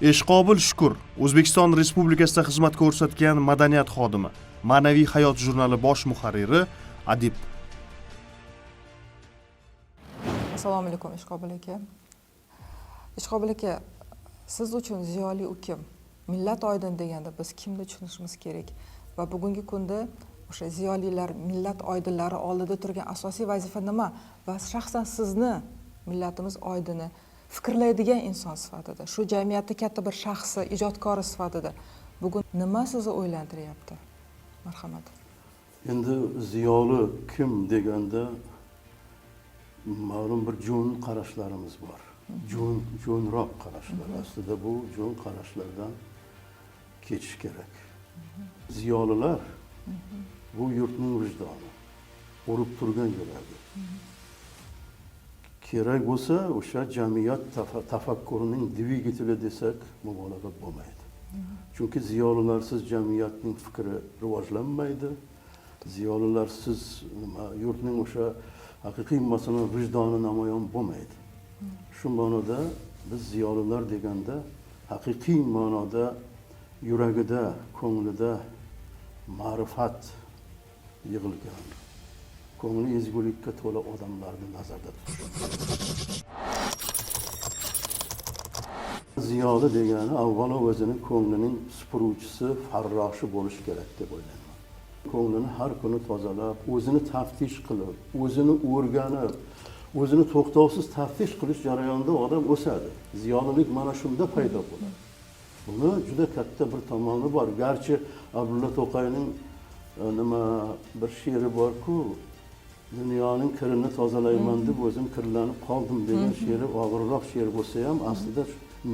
Eshqobil Shukur, O'zbekiston Respublikasida xizmat ko'rsatgan madaniyat xodimi, Ma'naviy hayot jurnali bosh muharriri, adib. Assalomu alaykum, Eshqobil aka. Eshqobil aka, siz uchun ziyoli u kim? Millat oydin deganda biz kimni tushunishimiz kerak va bugungi kunda o'sha ziyolilar, millat oydinlari oldida turgan asosiy vazifa nima va shaxsan sizni millatimiz oydini fikrlaydigan inson sifatida, shu jamiyatda katta bir shaxsi, ijodkori sifatida bugun nima sizni o'ylantiryapti? Marhamat. Endi ziyoli kim deganda ma'lum bir jo'n qarashlarimiz bor. Jo'nroq qarashlar. Aslida bu jo'n qarashlardan kechish kerak. Ziyolilar bu yurtning vijdoni, urib turgan yuragi. Kerak bo'lsa, o'sha jamiyat tafakkurining dvigateli desak, mubolag'a bo'lmaydi. Chunki ziyolilarsiz jamiyatning fikri rivojlanmaydi. Ziyolilarsiz nima yurtning o'sha haqiqiy, masalan, vijdoni namoyon bo'lmaydi. Shu ma'noda biz ziyolilar deganda haqiqiy ma'noda yuragida, ko'nglida ma'rifat yig'ilgan, ko'ngli ezgulikka to'la odamlarni nazarda tutish. Ziyoli degani avvalo o'zini ko'nglining supuruvchisi, farroshi bo'lishi kerak deb o'ylayman. Ko'nglini har kuni tozalab, o'zini taftish qilib, o'zini o'rganib, o'zini to'xtovsiz taftish qilish jarayonida odam o'sadi. Ziyolilik mana shunda paydo bo'ladi. Buni juda katta bir tomoni bor. Garchi Abdulla To'qayning nima bir she'ri bor-ku, dunyoning kirini tozalayman deb o'zim kirlanib qoldim degan she'ri og'irroq she'r bo'lsa ham, aslida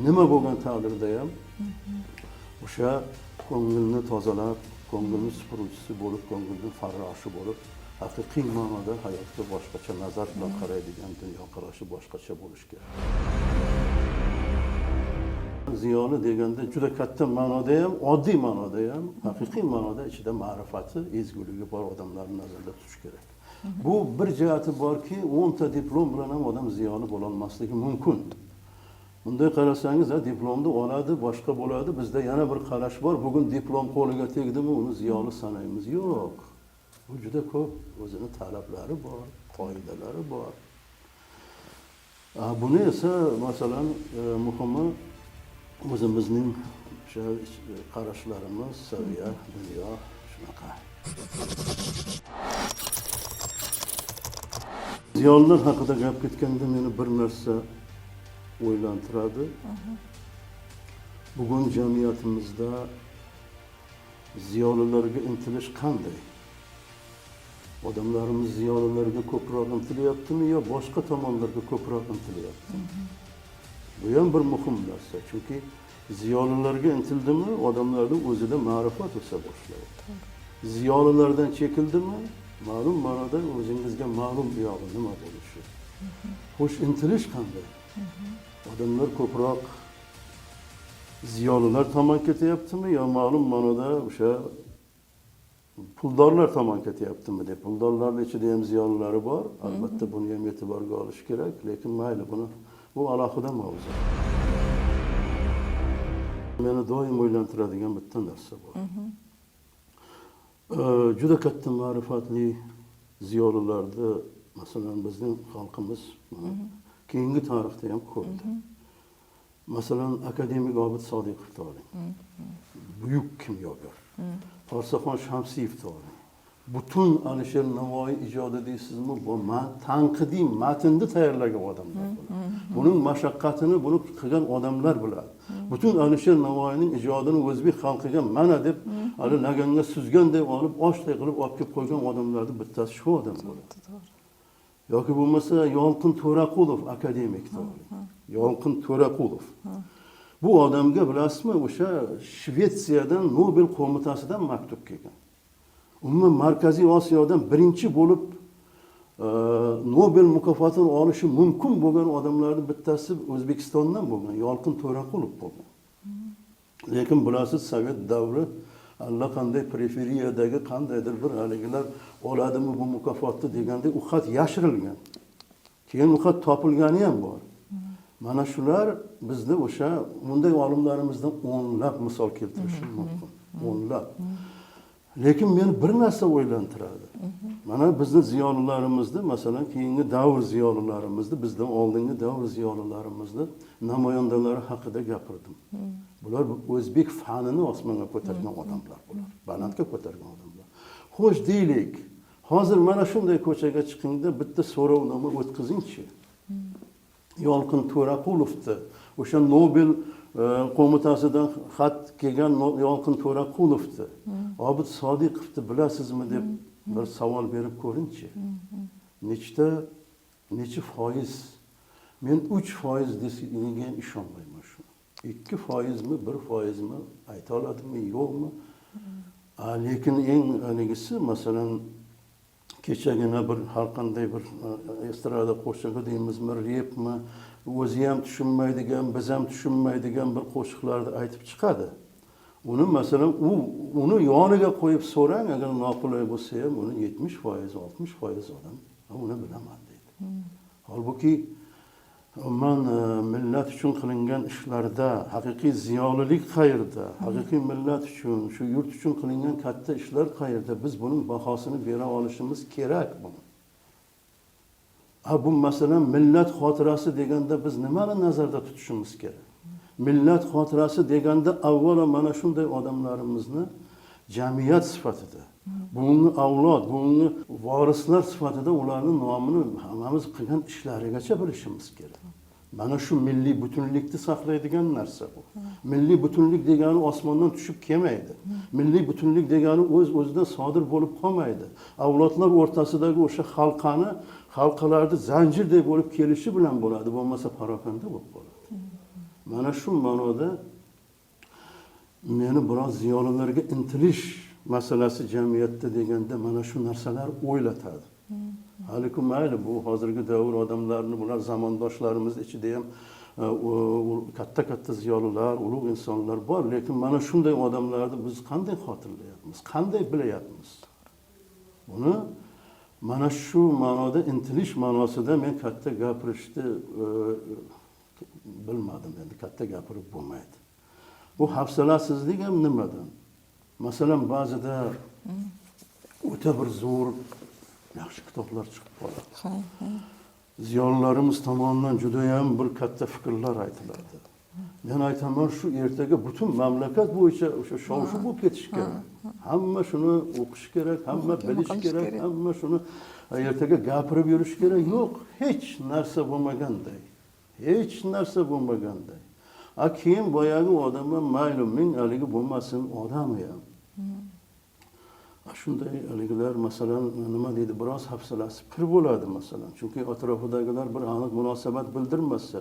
nima bo'lgan taqdirda ham o'sha ko'ngilni tozalab, ko'ngilni supuruvchisi bo'lib, ko'ngilning farroshi bo'lib, haqiqiy ma'noda hayotga boshqacha nazar bilan qaraydigan, dunyoqarashi boshqacha bo'lishi kerak. Ziyoli deganda juda katta ma'noda ham, oddiy ma'noda ham, haqiqiy ma'noda ichida ma'rifati, ezguligi bor odamlarni nazarda tutish kerak. Bu bir jihati borki, 10 ta diplom bilan ham odam ziyoli bo'lolmasligi mumkin. Bunday qarasangiz, ha, diplomni oladi, boshqa bo'ladi. Bizda yana bir qarash bor. Bugun diplom qo'liga tegdimi, uni ziyoli sanaymiz. Yo'q. Bu juda ko'p o'zini talablari bor, qoidalari bor. Buni esa, masalan, muhimi o'zimizning o'sha qarashlarimiz, saviya, dunyo shunaqa. Ziyolilar haqida gap ketganda meni bir narsa o'ylantiradi. Bugun jamiyatimizda ziyolilarga intilish qanday? Odamlarimiz ziyolilarga ko'proq intilyaptimi yo boshqa tomonlarga ko'proq intilyaptimi? Bu ham bir muhim narsa, chunki ziyolilarga intildimi, odamlarning o'zida ma'rifat o'sa boshlaydi. Ziyolilardan chekildimi, ma'lum ma'noda o'zingizga ma'lum u yog'i nima bo'lishi. Xo'sh, intilish qanday? Odamlar ko'proq ziyolilar tomon ketyaptimi yo ma'lum ma'noda o'sha puldorlar tomon ketyaptimi deb. Puldorlarning ichida ham ziyolilari bor. Albatta buni ham e'tiborga olish kerak, lekin mayli, buni bu alohida mavzu. Meni doim o'ylantiradigan bitta narsa bor. Juda katta ma'rifatli ziyolilarni, masalan, bizning xalqimiz keyingi tarixda ham ko'rdi. Masalan, akademik Obid Sodiqovni oling. Buyuk kimyogar. Parsaxon Shamsiyevni oling. Butun Alisher Navoiy ijodi deysizmi, bu tanqidiy matnni tayyorlagan odamlar bular. Buning mashaqqatini buni qilgan odamlar biladi. Butun Alisher Navoiyning ijodini o'zbek xalqiga mana deb hali laganga suzganday olib, oshday qilib olib kelib qo'ygan odamlarning bittasi shu odam bo'ladi. Yoki bo'lmasa Yolqin To'raqulov akademikni oling. Yolqin To'raqulov. Bu odamga bilasizmi, o'sha Shvetsiyadan Nobel qo'mitasidan maktub kelgan. Umuman Markaziy Osiyodan birinchi bo'lib Nobel mukofotini olishi mumkin bo'lgan odamlarning bittasi O'zbekistondan bo'lgan, Yolqin To'raqulov bo'lgan. Lekin bilasiz, sovet davri allaqanday periferiyadagi qandaydir bir haligilar oladimi bu mukofotni deganda u xat yashirilgan. Keyin u xat topilgani ham bor. Mana shular bizni o'sha bunday olimlarimizdan o'nlab misol keltirishim mumkin. O'nlab. Lekin meni bir narsa o'ylantiradi. Mana bizni ziyolilarimizni, masalan, keyingi davr ziyolilarimizni, bizdan oldingi davr ziyolilarimizni namoyandalari haqida gapirdim. Bular o'zbek fanini osmonga ko'targan odamlar bular. Balandga ko'targan odamlar. Xo'sh, deylik, hozir mana shunday ko'chaga chiqingda bitta so'rovnoma o'tkazingchi. Yolqin To'raqulovni, o'sha Nobel qo'mitasidan xat kelgan Yolqin To'raqulovni, Obid Sodiqovni bilasizmi deb bir savol berib ko'ringchi. Necha foiz? Men 3% degan ishonmayman shuni. 2%mi, 1%mi ayta oladimi, yo'qmi? Lekin eng haligisi, masalan, kechagina bir har qanday bir estrada qo'shig'i deymizmi, repmi, o'zi ham tushunmaydigan, biz ham tushunmaydigan bir qo'shiqlarni aytib chiqadi. Uni masalan, uni yoniga qo'yib so'rang, agar noqulay bo'lsa ham uni 70%, 60% odam uni bilaman deydi. Holbuki umuman millat uchun qilingan ishlarda haqiqiy ziyolilik qayerda, haqiqiy millat uchun, shu yurt uchun qilingan katta ishlar qayerda, biz buning bahosini bera olishimiz kerak buni. Bu masalan millat xotirasi deganda biz nimani nazarda tutishimiz kerak? Millat xotirasi deganda avvalo mana shunday odamlarimizni jamiyat sifatida, bugungi avlod, bugungi vorislar sifatida ularning nomini hammamiz qilgan ishlarigacha bilishimiz kerak. Mana shu milliy butunlikni saqlaydigan narsa bu. Milliy butunlik degani osmondan tushib kelmaydi. Milliy butunlik degani o'z-o'zidan sodir bo'lib qolmaydi. Avlodlar o'rtasidagi o'sha halqani, halqalarni zanjirdek bo'lib kelishi bilan bo'ladi, bo'lmasa parokanda bo'lib qoladi. Mana shu ma'noda meni biroz ziyolilarga intilish masalasi jamiyatda deganda mana shu narsalar o'ylatadi. Haliku mayli, bu hozirgi davr odamlarini, bular zamondoshlarimiz ichida ham katta-katta ziyolilar, ulug' insonlar bor, lekin mana shunday odamlarni biz qanday xotirlayapmiz, qanday bilayapmiz? Buni mana shu ma'noda intilish ma'nosida men katta gapirishni bilmadim, endi katta gapirib bo'lmaydi. Bu hafsalasizlik ham nimadan? Masalan, ba'zida o'ta bir zo'r yaxshi kitoblar chiqib qoladi. Ziyolilarimiz tomonidan juda ham bir katta fikrlar aytiladi. Men aytaman, shu ertaga butun mamlakat bo'yicha o'sha shov-shuv bo'lib ketishi kerak. Hamma shuni o'qishi kerak, hamma bilishi kerak, hamma shuni ertaga gapirib yurish kerak. Yo'q, hech narsa bo'lmaganday. Hech narsa bo'lmaganday. Keyin boyagi odam ham mayli, ming haligi bo'lmasin, odami ham. Shunday haligilar, masalan, nima deydi, biroz hafsalasi pir bo'ladi, masalan. Chunki atrofidagilar bir aniq munosabat bildirmasa,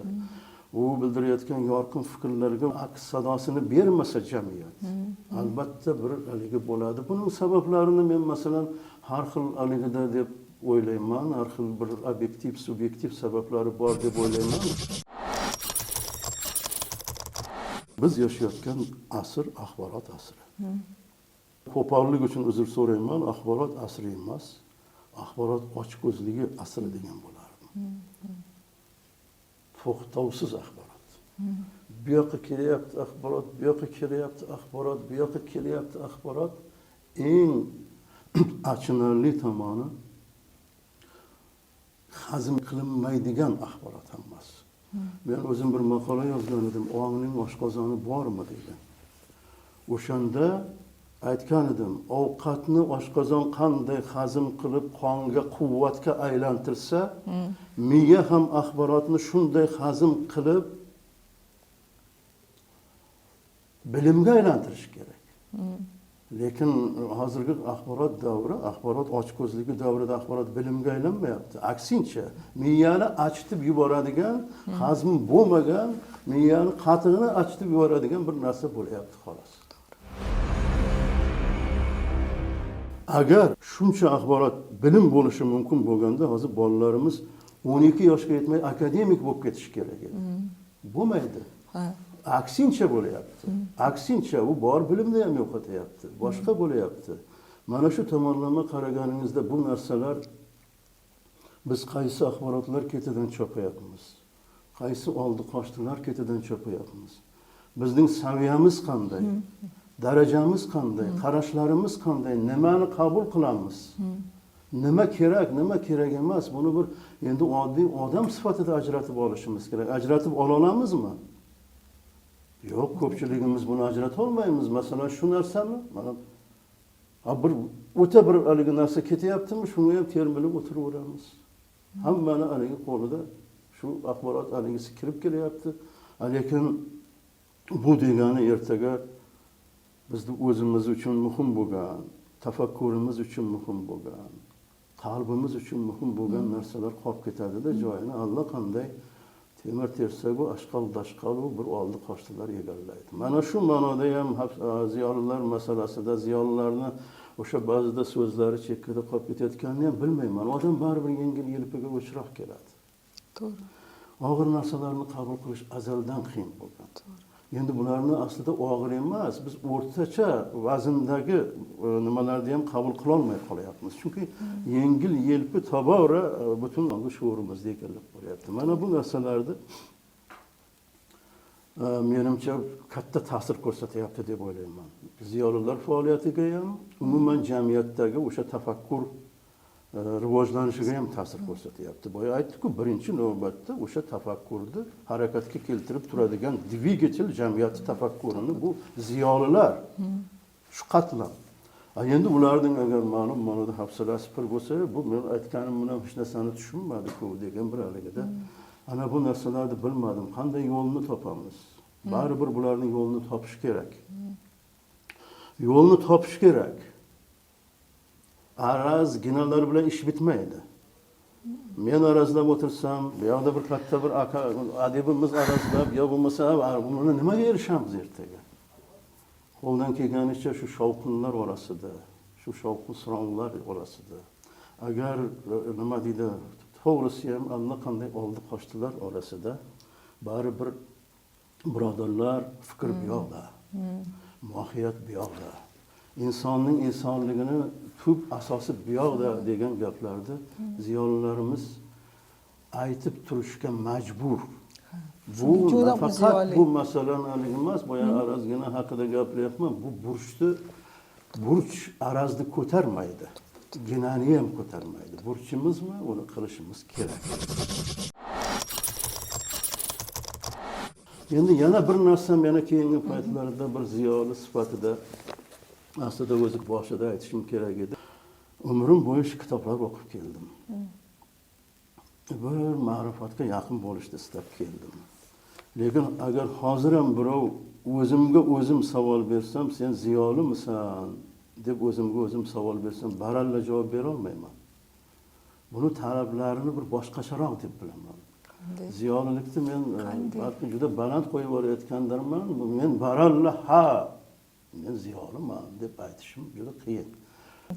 u bildirayotgan yorqin fikrlarga aks sadosini bermasa jamiyat, albatta bir haligi bo'ladi. Buning sabablarini men masalan har xil haligida deb o'ylayman, har xil bir obyektiv, subyektiv sabablari bor deb o'ylayman. Biz yashayotgan asr axborot asri. Qo'pollik uchun uzr so'rayman, axborot asri emas, axborot ochko'zligi asri degan bo'lardim. To'xtovsiz axborot. Bu yoqqa kelyapti axborot, bu yoqqa kelyapti axborot, bu yoqqa kelyapti axborot. Eng achinarli tomoni hazm qilinmaydigan axborot hammasi. Men o'zim bir maqola yozgan edim, ongning oshqozoni bormi degan. O'shanda aytgan edim, ovqatni oshqozon qanday hazm qilib qonga, quvvatga aylantirsa, miya ham axborotni shunday hazm qilib bilimga aylantirish kerak. Lekin hozirgi axborot davri, axborot ochko'zligi davrida axborot bilimga aylanmayapti. Aksincha, miyani achitib yuboradigan, hazm bo'lmagan, miyani qatig'ini achitib yuboradigan bir narsa bo'lyapti xolos. Agar shuncha axborot bilim bo'lishi mumkin bo'lganda, hozir bolalarimiz 12 yoshga yetmay akademik bo'lib ketishi kerak edi. Bo'lmaydi. Aksincha bo'lyapti. Aksincha u bor bilimni ham yo'qotyapti. Boshqa bo'lyapti. Mana shu tomonlama qaraganingizda bu narsalar biz qaysi axborotlar ketidan chopayapmiz? Qaysi oldi qochdilar ketidan chopayapmiz? Bizning saviyamiz qanday? Darajamiz qanday? Qarashlarimiz qanday? Nimani qabul qilamiz? Nima kerak, nima kerak emas? Buni bir endi oddiy odam sifatida ajratib olishimiz kerak. Ajratib ola olamizmi? Yo'q, ko'pchiligimiz buni ajrata olmaymiz. Masalan, shu narsani mana bir o'ta bir haligi narsa ketyaptimi, shunga ham termilib o'tiraveramiz. Hammani haligi qo'lida shu axborot haligisi kirib kelyapti. Lekin bu degani ertaga bizni o'zimiz uchun muhim bo'lgan, tafakkurimiz uchun muhim bo'lgan, qalbimiz uchun muhim bo'lgan narsalar qolib ketadida, joyini allaqanday temir tersagu, ashqal dashqalu bir oldi qochdilar egallaydi. Mana shu ma'noda ham ziyolilar masalasida ziyolilarni o'sha ba'zida so'zlari chekkada qolib ketayotganini ham bilmayman. Odam baribir yengil yelpiga o'chroq keladi. To'g'ri. Og'ir narsalarni qabul qilish azaldan qiyin bo'lgan. Endi bularni aslida og'ir emas, biz o'rtacha vazndagi nimalarni ham qabul qilolmay qolyapmiz. Chunki yengil yelpi tobora butun shuurimizni egallab qo'yapti. Mana bu narsalarni menimcha katta ta'sir ko'rsatyapti deb o'ylayman. Ziyolilar faoliyatiga ham, umuman jamiyatdagi o'sha tafakkur rivojlanishiga ham ta'sir ko'rsatyapti. Boya aytdik-ku, birinchi navbatda o'sha tafakkurni harakatga keltirib turadigan dvigatel jamiyat tafakkurini bu ziyolilar, shu qatlam. Endi ularning agar ma'lum ma'noda hafsalasi pir bo'lsa, bu men aytganim bilan hech narsani tushunmadi-ku degan bir haligida. Ana bu narsalarni bilmadim. Qanday yo'lni topamiz? Baribir bularning yo'lini topish kerak. Yo'lni topish kerak. Araz ginalar bilan ish bitmaydi. Men arazlab o'tirsam, bu yoqda bir katta bir aka adibimiz arazlab, yo bo'lmasa buni nimaga erishamiz ertaga? Qo'ldan kelganicha shu shovqinlar orasida, shu shovqin suronlar orasida, agar nima deydi, to'g'risi ham allaqanday oldi qochdilar orasida baribir birodarlar fikr bu yoqda, mohiyat bu yoqda, insonning insonligini tub asosi bu yoqda degan gaplarni ziyolilarimiz aytib turishga majbur. Bu nafaqat bu masalani haligi emas, boya arazgina haqida gapiryapman. Bu burchni, burch arazni ko'tarmaydi, ginani ham ko'tarmaydi. Burchimizmi, uni qilishimiz kerak. Endi yana bir narsam, yana keyingi paytlarda bir ziyoli sifatida aslida o'zi boshida aytishim kerak edi. Umrim bo'yi shu kitoblar o'qib keldim. Bir ma'rifatga yaqin bo'lishni istab keldim. Lekin agar hozir ham birov o'zimga o'zim savol bersam, sen ziyolimisan deb o'zimga o'zim savol bersam, baralla javob bera olmayman. Buni talablarini bir boshqacharoq deb bilaman. Ziyolilikni men balki juda baland qo'yib yuborayotgandirman. Men baralla ha, men ziyoliman deb aytishim juda qiyin.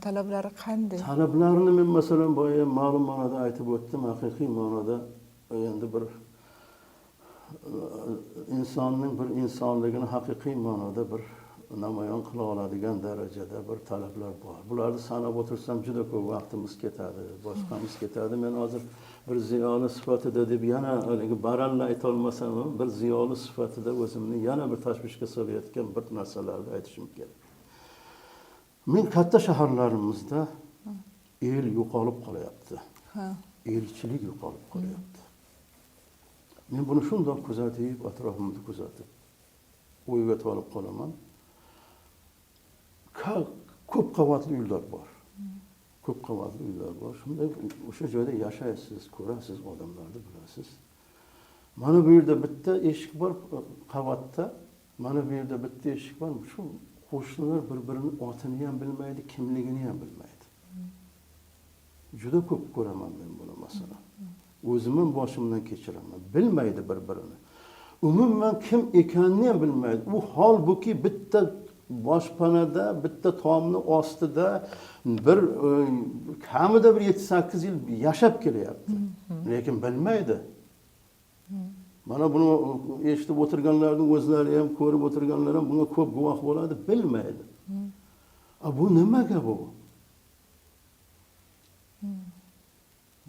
Talablari qanday? Talablarini men masalan boya ma'lum ma'noda aytib o'tdim, haqiqiy ma'noda endi bir insonning bir insonligini haqiqiy ma'noda bir namoyon qila oladigan darajada bir talablar bor. Bularni sanab o'tirsam juda ko'p vaqtimiz ketadi, boshqamiz ketadi. Men hozir bir ziyoli sifatida deb yana haligi baralla ayta olmasam ham bir ziyoli sifatida o'zimni yana bir tashvishga solayotgan bir narsalarni aytishim kerak. Men katta shaharlarimizda el yo'qolib qolyapti. Elchilik yo'qolib qolyapti. Men buni shundoq kuzatib, atrofimni kuzatib, o'yga tolib qolaman. Ko'p qavatli uylar bor. Ko'p qavatli uylar bor. Shunday o'sha joyda yashaysiz, ko'rasiz, odamlarni bilasiz. Mana bu yerda bitta eshik bor qavatda, mana bu yerda bitta eshik bor. Shu qo'shnilar bir-birini otini ham bilmaydi, kimligini ham bilmaydi. Juda ko'p ko'raman men buni masalan. O'zim ham boshimdan kechiraman. Bilmaydi bir-birini. Umuman kim ekanini ham bilmaydi. U holbuki bitta boshpanada, bitta tomni ostida bir kamida bir 7-8 yil yashab kelyapti. Lekin bilmaydi. Mana buni eshitib o'tirganlarning o'zlari ham, ko'rib o'tirganlar ham bunga ko'p guvoh bo'ladi, bilmaydi. Bu nimaga bu?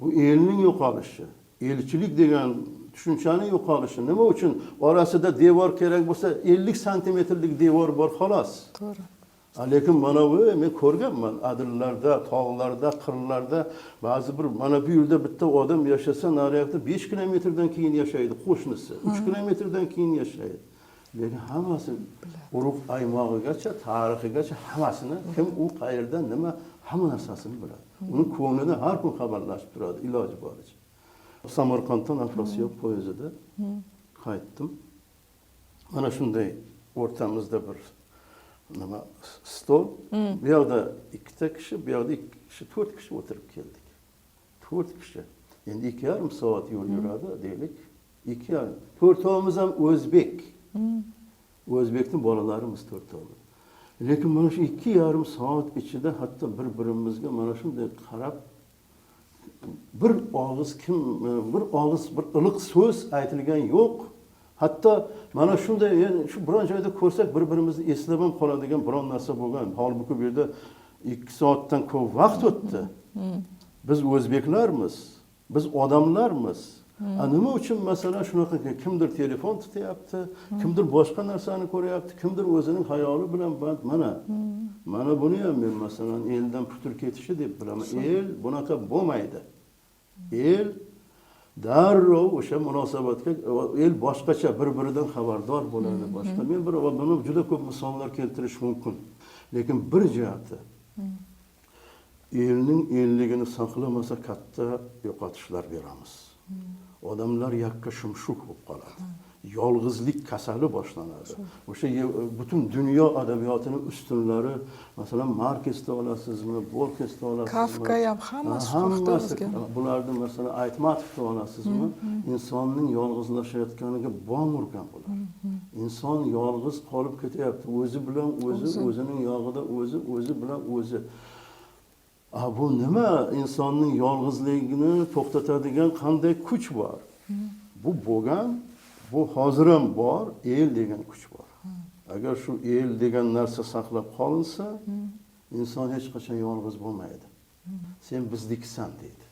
Bu elning yo'qolishi, elchilik degan tushunchani yo'qolishi. Nima uchun orasida devor kerak bo'lsa 50 santimetrlik devor bor xolos. To'g'ri. Lekin mana bu men ko'rganman adirlarda, tog'larda, qirlarda ba'zi bir mana bu yerda bitta odam yashasa, nariyoqda 5 kilometrdan keyin yashaydi qo'shnisi, 3 kilometrdan keyin yashaydi. Lekin hammasi urug' aymog'igacha, tarixigacha hammasini kim u qayerda nima hamma narsasini biladi. Uni ko'nglida har kun xabarlashib turadi iloji boricha. Samarqanddan Afrosiyob poyezdida qaytdim. Mana shunday o'rtamizda bir nima stol, bu yoqda ikkita kishi, bu yoqda ikki kishi, 4 kishi o'tirib keldik. 4 kishi. Endi 2,5 soat yo'l yuradi deylik. 2,5. To'rtovimiz ham o'zbek. O'zbekning bolalarimiz to'rtovimiz. Lekin mana shu 2,5 soat ichida hatto bir-birimizga mana shunday qarab bir og'iz kim bir og'iz bir iliq so'z aytilgan yo'q. Hatto mana shunday yani shu biron joyda ko'rsak bir-birimizni eslab ham qoladigan biron narsa bo'lgan. Holbuki bu yerda 2 soatdan ko'p vaqt o'tdi. Biz o'zbeklarmiz, biz odamlarmiz. Nima uchun masalan shunaqa kimdir telefon tutyapti, kimdir boshqa narsani ko'ryapti, kimdir o'zining xayoli bilan band. Mana mana buni ham men masalan eldan putur ketishi deb bilaman. El bunaqa bo'lmaydi. El darrov o'sha munosabatga, el boshqacha bir-biridan xabardor bo'ladi, boshqa. Men bir buni juda ko'p misollar keltirish mumkin. Lekin bir jihati elning elligini saqlamasa katta yo'qotishlar beramiz. Odamlar yakka shumshuk bo'lib qoladi. Yolg'izlik kasali boshlanadi. O'sha butun dunyo adabiyotining ustunlari, masalan, Markesni olasizmi, Borgesni olasizmi? Kafka ham hammasi hammasi bularni masalan Aytmatovni olasizmi? Insonning yolg'izlashayotganiga bong urgan bular. Inson yolg'iz qolib ketyapti, o'zi bilan o'zi, o'zining yog'ida o'zi, o'zi bilan o'zi. Bu nima? Insonning yolg'izligini to'xtatadigan qanday kuch bor? Bu bo'lgan, bu hozir ham bor, el degan kuch bor. Agar shu el degan narsa saqlab qolinsa, inson hech qachon yolg'iz bo'lmaydi. Sen biznikisan deydi.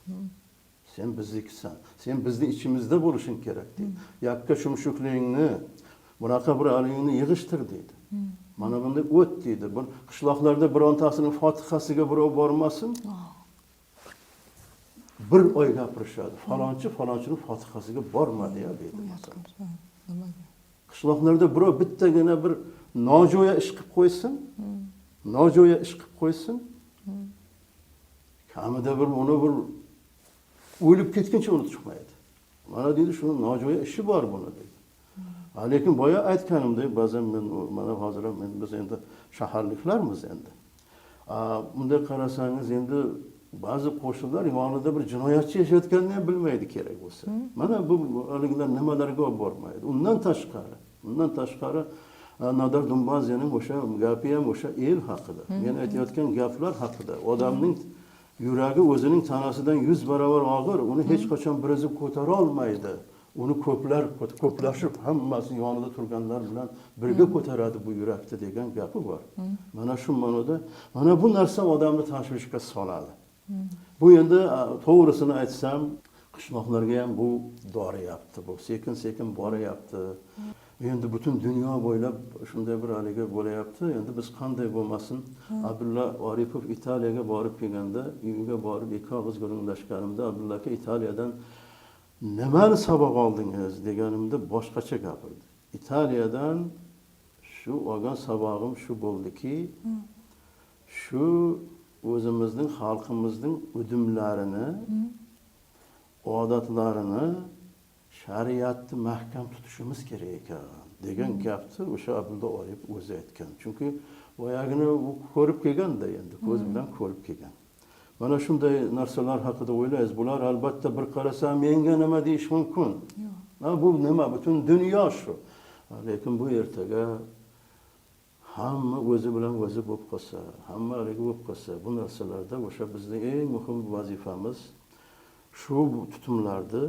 Sen biznikisan. Sen bizni ichimizda bo'lishing kerak deydi. Yakka shumshukligingni, bunaqa bir halingni yig'ishtir deydi. Mana bunday o't deydi. Bir qishloqlarda birontasining fotihasiga birov bormasin. Bir oy gapirishadi. Falonchi falonchining fotihasiga bormadi ya deydi. Qishloqlarda birov bittagina bir nojo'ya ish qilib qo'ysin. Nojo'ya ish qilib qo'ysin. Kamida bir uni bir o'lib ketguncha unutib chiqmaydi. Mana deydi, shuni nojo'ya ishi bor buni deydi. Lekin boya aytganimdek, ba'zan men mana hozir ham biz endi shaharliklarmiz endi. Bunday qarasangiz endi ba'zi qo'shnilar yonida bir jinoyatchi yashayotganini ham bilmaydi kerak bo'lsa. Mana bu haligilar nimalarga olib bormaydi. Undan tashqari Nodar Dumbaziyaning o'sha gapi ham o'sha el haqida. Men aytayotgan gaplar haqida. Odamning yuragi o'zining tanasidan 100 barobar og'ir, uni hech qachon bir o'zi ko'tara olmaydi. Uni ko'plar ko'plashib hammasi yonida turganlar bilan birga ko'taradi bu yurakni degan gapi bor. Mana shu ma'noda mana bu narsa odamni tashvishga soladi. Bu endi to'g'risini aytsam, qishloqlarga ham bu boryapti, bu sekin-sekin boryapti. Endi butun dunyo bo'ylab shunday bir haligi bo'layapti. Endi biz qanday bo'lmasin, Abdulla Oripov Italiyaga borib kelganda, uyiga borib ikki og'iz gurunglashganimda Abdulla aka Italiyadan nimani saboq oldingiz deganimda boshqacha gapirdi. Italiyadan shu olgan sabog'im shu bo'ldiki, shu o'zimizning xalqimizning udumlarini, odatlarini, shariatni mahkam tutishimiz kerak ekan degan gapni o'sha Abdulla Oripov o'zi aytgan. Chunki boyagini u ko'rib kelganda, endi ko'z bilan ko'rib kelgan. Mana shunday narsalar haqida o'ylaysiz. Bular albatta bir qarasa menga nima deyish mumkin? Bu nima? Butun dunyo shu. Lekin bu ertaga hamma o'zi bilan o'zi bo'lib qolsa, hamma haligi bo'lib qolsa, bu narsalarda o'sha bizning eng muhim vazifamiz shu tutumlarni,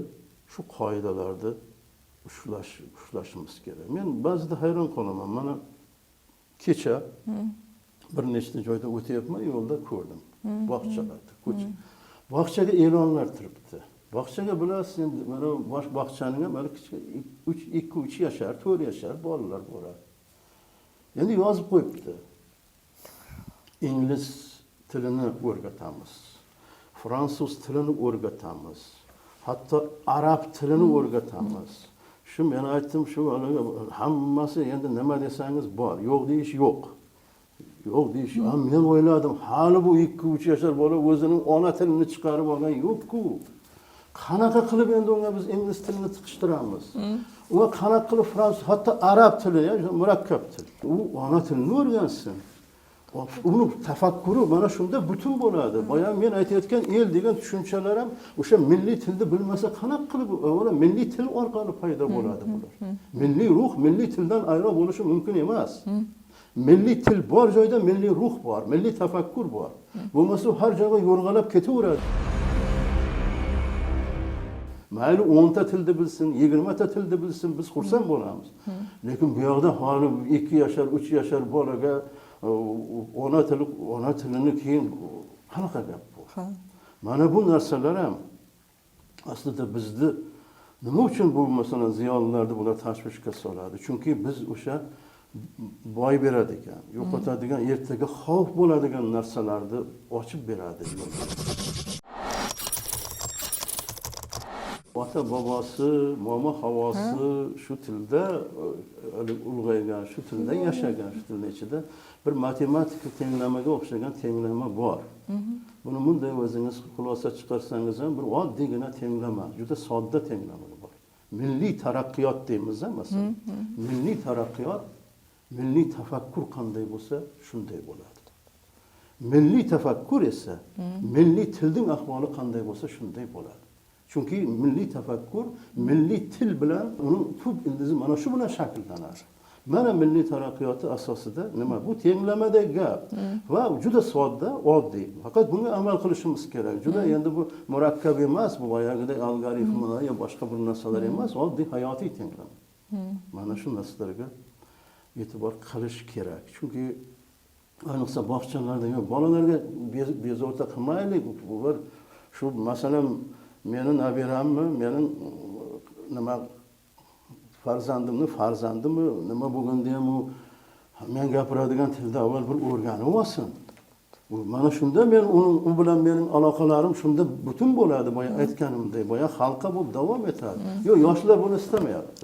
shu qoidalarni ushlashimiz kerak. Men ba'zida hayron qolaman. Mana kecha bir nechta joyda o'tyapman, yo'lda ko'rdim. Bog'chalarda, ko'cha. Bog'chaga e'lonlar turibdi. Bog'chaga bilasiz endi, mana bosh bog'chaning ham mana kichik 3 2 3 yashar, 4 yashar bolalar boradi. Endi yozib qo'yibdi. Ingliz tilini o'rgatamiz. Fransuz tilini o'rgatamiz. Hatto arab tilini o'rgatamiz. Shu men aytdim, shu hammasi endi nima desangiz bor, yo'q deyish yo'q. Yo'q deyish. Men o'yladim, hali bu 2-3 yashar bola o'zining ona tilini chiqarib olgan yo'q-ku. Qanaqa qilib endi unga biz ingliz tilini tiqishtiramiz? Unga qanaqa qilib fransuz, hatto arab tili, murakkab til. U ona tilini o'rgansin. Uni tafakkuri mana shunda butun bo'ladi. Boya men aytayotgan el degan tushunchalar ham o'sha milliy tilni bilmasa qanaqa qilib avvalo milliy til orqali paydo bo'ladi bular. Milliy ruh milliy tildan ayro bo'lishi mumkin emas. Milliy til bor joyda milliy ruh bor, milliy tafakkur bor. Bo'lmasa har joyga yo'rg'alab ketaveradi. Mayli 10 ta tilni bilsin, 20 ta tilni bilsin, biz xursand bo'lamiz. Lekin bu yoqda hali 2 yashar, 3 yashar bolaga ona tili, ona tilini keyin qanaqa gap bu? Mana bu narsalar ham aslida bizni nima uchun bu masalan ziyolilarni bular tashvishga soladi? Chunki biz o'sha boy beradigan, yo'qotadigan, ertaga xavf bo'ladigan narsalarni ochib beradi. Ota bobosi, momo havosi shu tilda ulg'aygan, shu tilda yashagan, shu tilning ichida bir matematika tenglamaga o'xshagan tenglama bor. Buni bunday o'zingiz xulosa chiqarsangiz ham bir oddiygina tenglama, juda sodda tenglama bor. Milliy taraqqiyot deymiz masalan. Milliy taraqqiyot, milliy tafakkur qanday bo'lsa, shunday bo'ladi. Milliy tafakkur esa milliy tilning ahvoli qanday bo'lsa, shunday bo'ladi. Chunki milliy tafakkur milliy til bilan uning tub ildizi mana shu bilan shakllanadi. Mana milliy taraqqiyoti asosida nima bu tenglamadagi gap va juda sodda, oddiy. Faqat bunga amal qilishimiz kerak. Juda endi bu murakkab emas, bu boyagidek algoritmlar yo boshqa bir narsalar emas, oddiy hayotiy tenglama. Mana shu narsalarga e'tibor qilish kerak. Chunki ayniqsa bog'chalarda yo'q, bolalarga bezovta qilmaylik. Ular shu masalan meni nabirammi, mening nima farzandimni farzandimi, nima bo'lganda ham u men gapiradigan tilda avval bir o'rganib olsin. Mana shunda men uning u bilan mening aloqalarim shunda butun bo'ladi, boya aytganimdek, boya halqa bo'lib davom etadi. Yo'q, yoshlar buni istamayapti.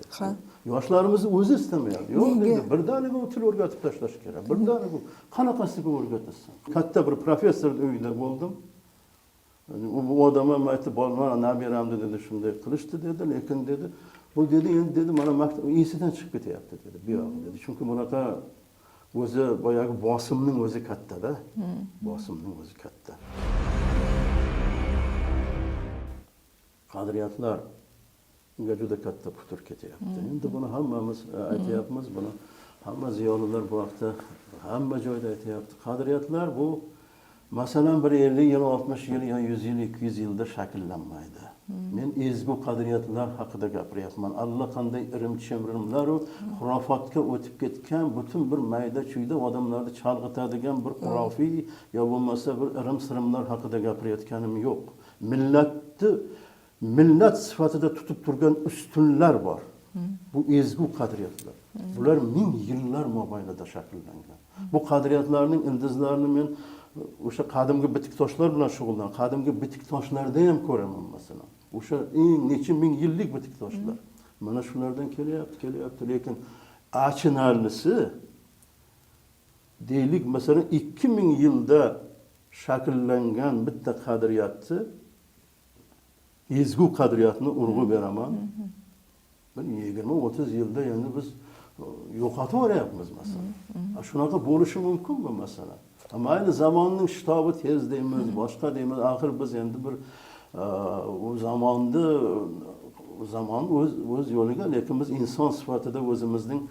Yoshlarimiz o'zi istamayapti. Yo'q, dedi, birdaniga u til o'rgatib tashlash kerak. Birdaniga qanaqasiga o'rgatasan? Katta bir professorning uyida bo'ldim. U odam ham aytdi, mana nabiramni dedi, shunday qilishdi dedi, lekin dedi, bu dedi endi dedi mana maktab esidan chiqib ketyapti dedi, bu yog'i dedi. Chunki bunaqa o'zi boyagi bosimning o'zi katta-da. Bosimning o'zi katta. Qadriyatlarga juda katta putur ketyapti. Endi buni hammamiz aytyapmiz, buni hamma ziyolilar bu haqda hamma joyda aytyapti. Qadriyatlar bu masalan bir 50 yil, 60 yil yo 100 yil, 200 yilda shakllanmaydi. Men ezgu qadriyatlar haqida gapiryapman. Allaqanday irim-chimrimlar u xurofotga o'tib ketgan butun bir mayda-chuyda odamlarni chalg'itadigan bir xurofiy yo bo'lmasa bir irim-sirimlar haqida gapirayotganim yo'q. Millatni millat sifatida tutib turgan ustunlar bor. Bu ezgu qadriyatlar. Bular ming yillar mobaynida shakllangan. Bu qadriyatlarning ildizlarini men o'sha qadimgi bitik toshlar bilan shug'ullan, qadimgi bitik toshlarda ham ko'raman masalan. O'sha eng necha ming yillik bitik toshlar. Mana shulardan kelyapti, kelyapti, lekin achinarlisi deylik masalan 2000 yilda shakllangan bitta qadriyatni, ezgu qadriyatni urg'u beraman. Bir 20-30 yilda endi biz yo'qotib yuboryapmiz masalan. Shunaqa bo'lishi mumkinmi masalan? Mayli zamonning shitobi tez deymiz, boshqa deymiz. Axir biz endi bir u zamonni zamon o'z yo'liga, lekin biz inson sifatida o'zimizning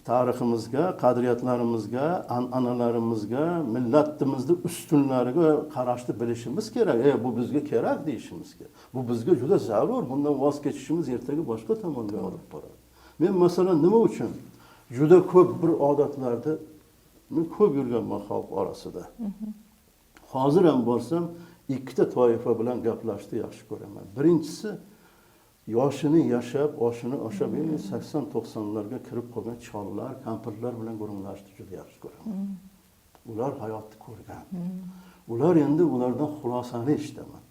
tariximizga, qadriyatlarimizga, an'analarimizga, millatimizni ustunlariga qarashni bilishimiz kerak. Bu bizga kerak deyishimiz kerak. Bu bizga juda zarur. Bundan voz kechishimiz ertaga boshqa tomonga olib boradi. Men masalan nima uchun juda ko'p bir odatlarni men ko'p yurganman xalq orasida. Hozir ham borsam Ikkita toifa bilan gaplashishni yaxshi ko'raman. Birinchisi yoshini yashab, oshini oshab, endi 80-90larga kirib qolgan chollar, kampirlar bilan gurunglashishni juda yaxshi ko'raman. Ular hayotni ko'rgan. Ular endi ulardan xulosani eshitaman.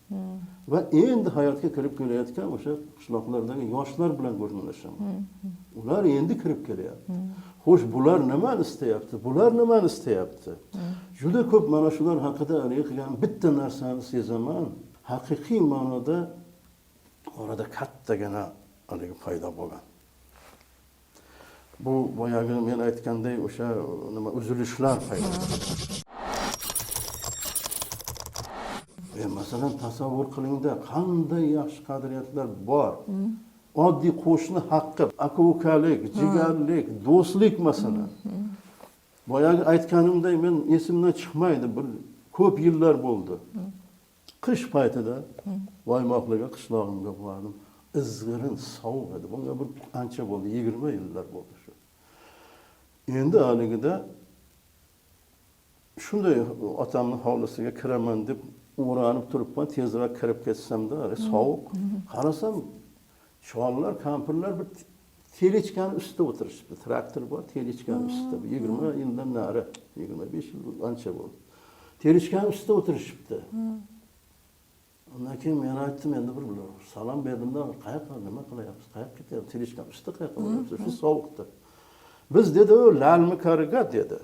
Va endi hayotga kirib kelayotgan o'sha qishloqlardagi yoshlar bilan gurunglashaman. Ular endi kirib kelyapti. Xo'sh, bular nimani istayapti? Bular nimani istayapti? Juda ko'p mana shular haqida haligi qilgan bitta narsani sezaman. Haqiqiy ma'noda orada kattagina haligi paydo bo'lgan. Bu boyagi men aytganday o'sha nima uzilishlar paydo bo'lgan. Masalan, tasavvur qilingda, qanday yaxshi qadriyatlar bor. Oddiy qo'shni haqqi, aka-ukalik, jigarlik, do'stlik masalan. Boyagi aytganimday men esimdan chiqmaydi, bir ko'p yillar bo'ldi. Qish paytida Boymoqliga, qishlog'imga bordim. Izg'irin sovuq edi. Bunga bir ancha bo'ldi, 20 yillar bo'ldi shu. Endi haligida shunday otamning hovlisiga kiraman deb o'ranib turibman, tezroq kirib ketsamda, sovuq. Qarasam, chollar, kampirlar bir telechkani ustida o'tirishibdi. Traktor bor, telechkani ustida. 20 yildan nari, 25 yil ancha bo'ldi. Telechkani ustida o'tirishibdi. Undan keyin men aytdim, endi bir salom berdimda, qayoqqa, nima qilyapsiz, qayoqqa ketyapsiz, telechkani ustida qayoqqa boryapsiz, shu sovuqda. Biz dedi, Lalmi kariga dedi.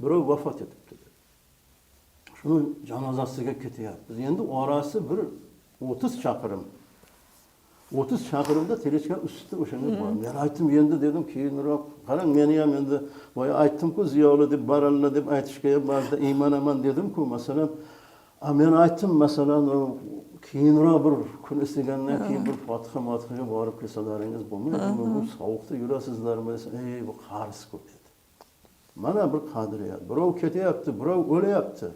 Birov vafot etibdi dedi. Shuni janozasiga ketyapmiz. Endi orasi bir 30 chaqirim. 30 chaqirimda telechka ustida o'shanga bordim. Men aytdim, endi dedim, keyinroq qarang, meni ham endi boya aytdim-ku, ziyoli deb, baralla deb aytishga ham ba'zida iymanaman dedim-ku, masalan. Men aytdim, masalan, keyinroq bir kun isigandan keyin bir fotiha-motihaga borib kelsalaringiz bo'lmaydimi? Bu sovuqda yurasizlarmi desa, ey, bu qarz-ku dedi. Mana bir qadriyat. Birov ketyapti, birov o'layapti.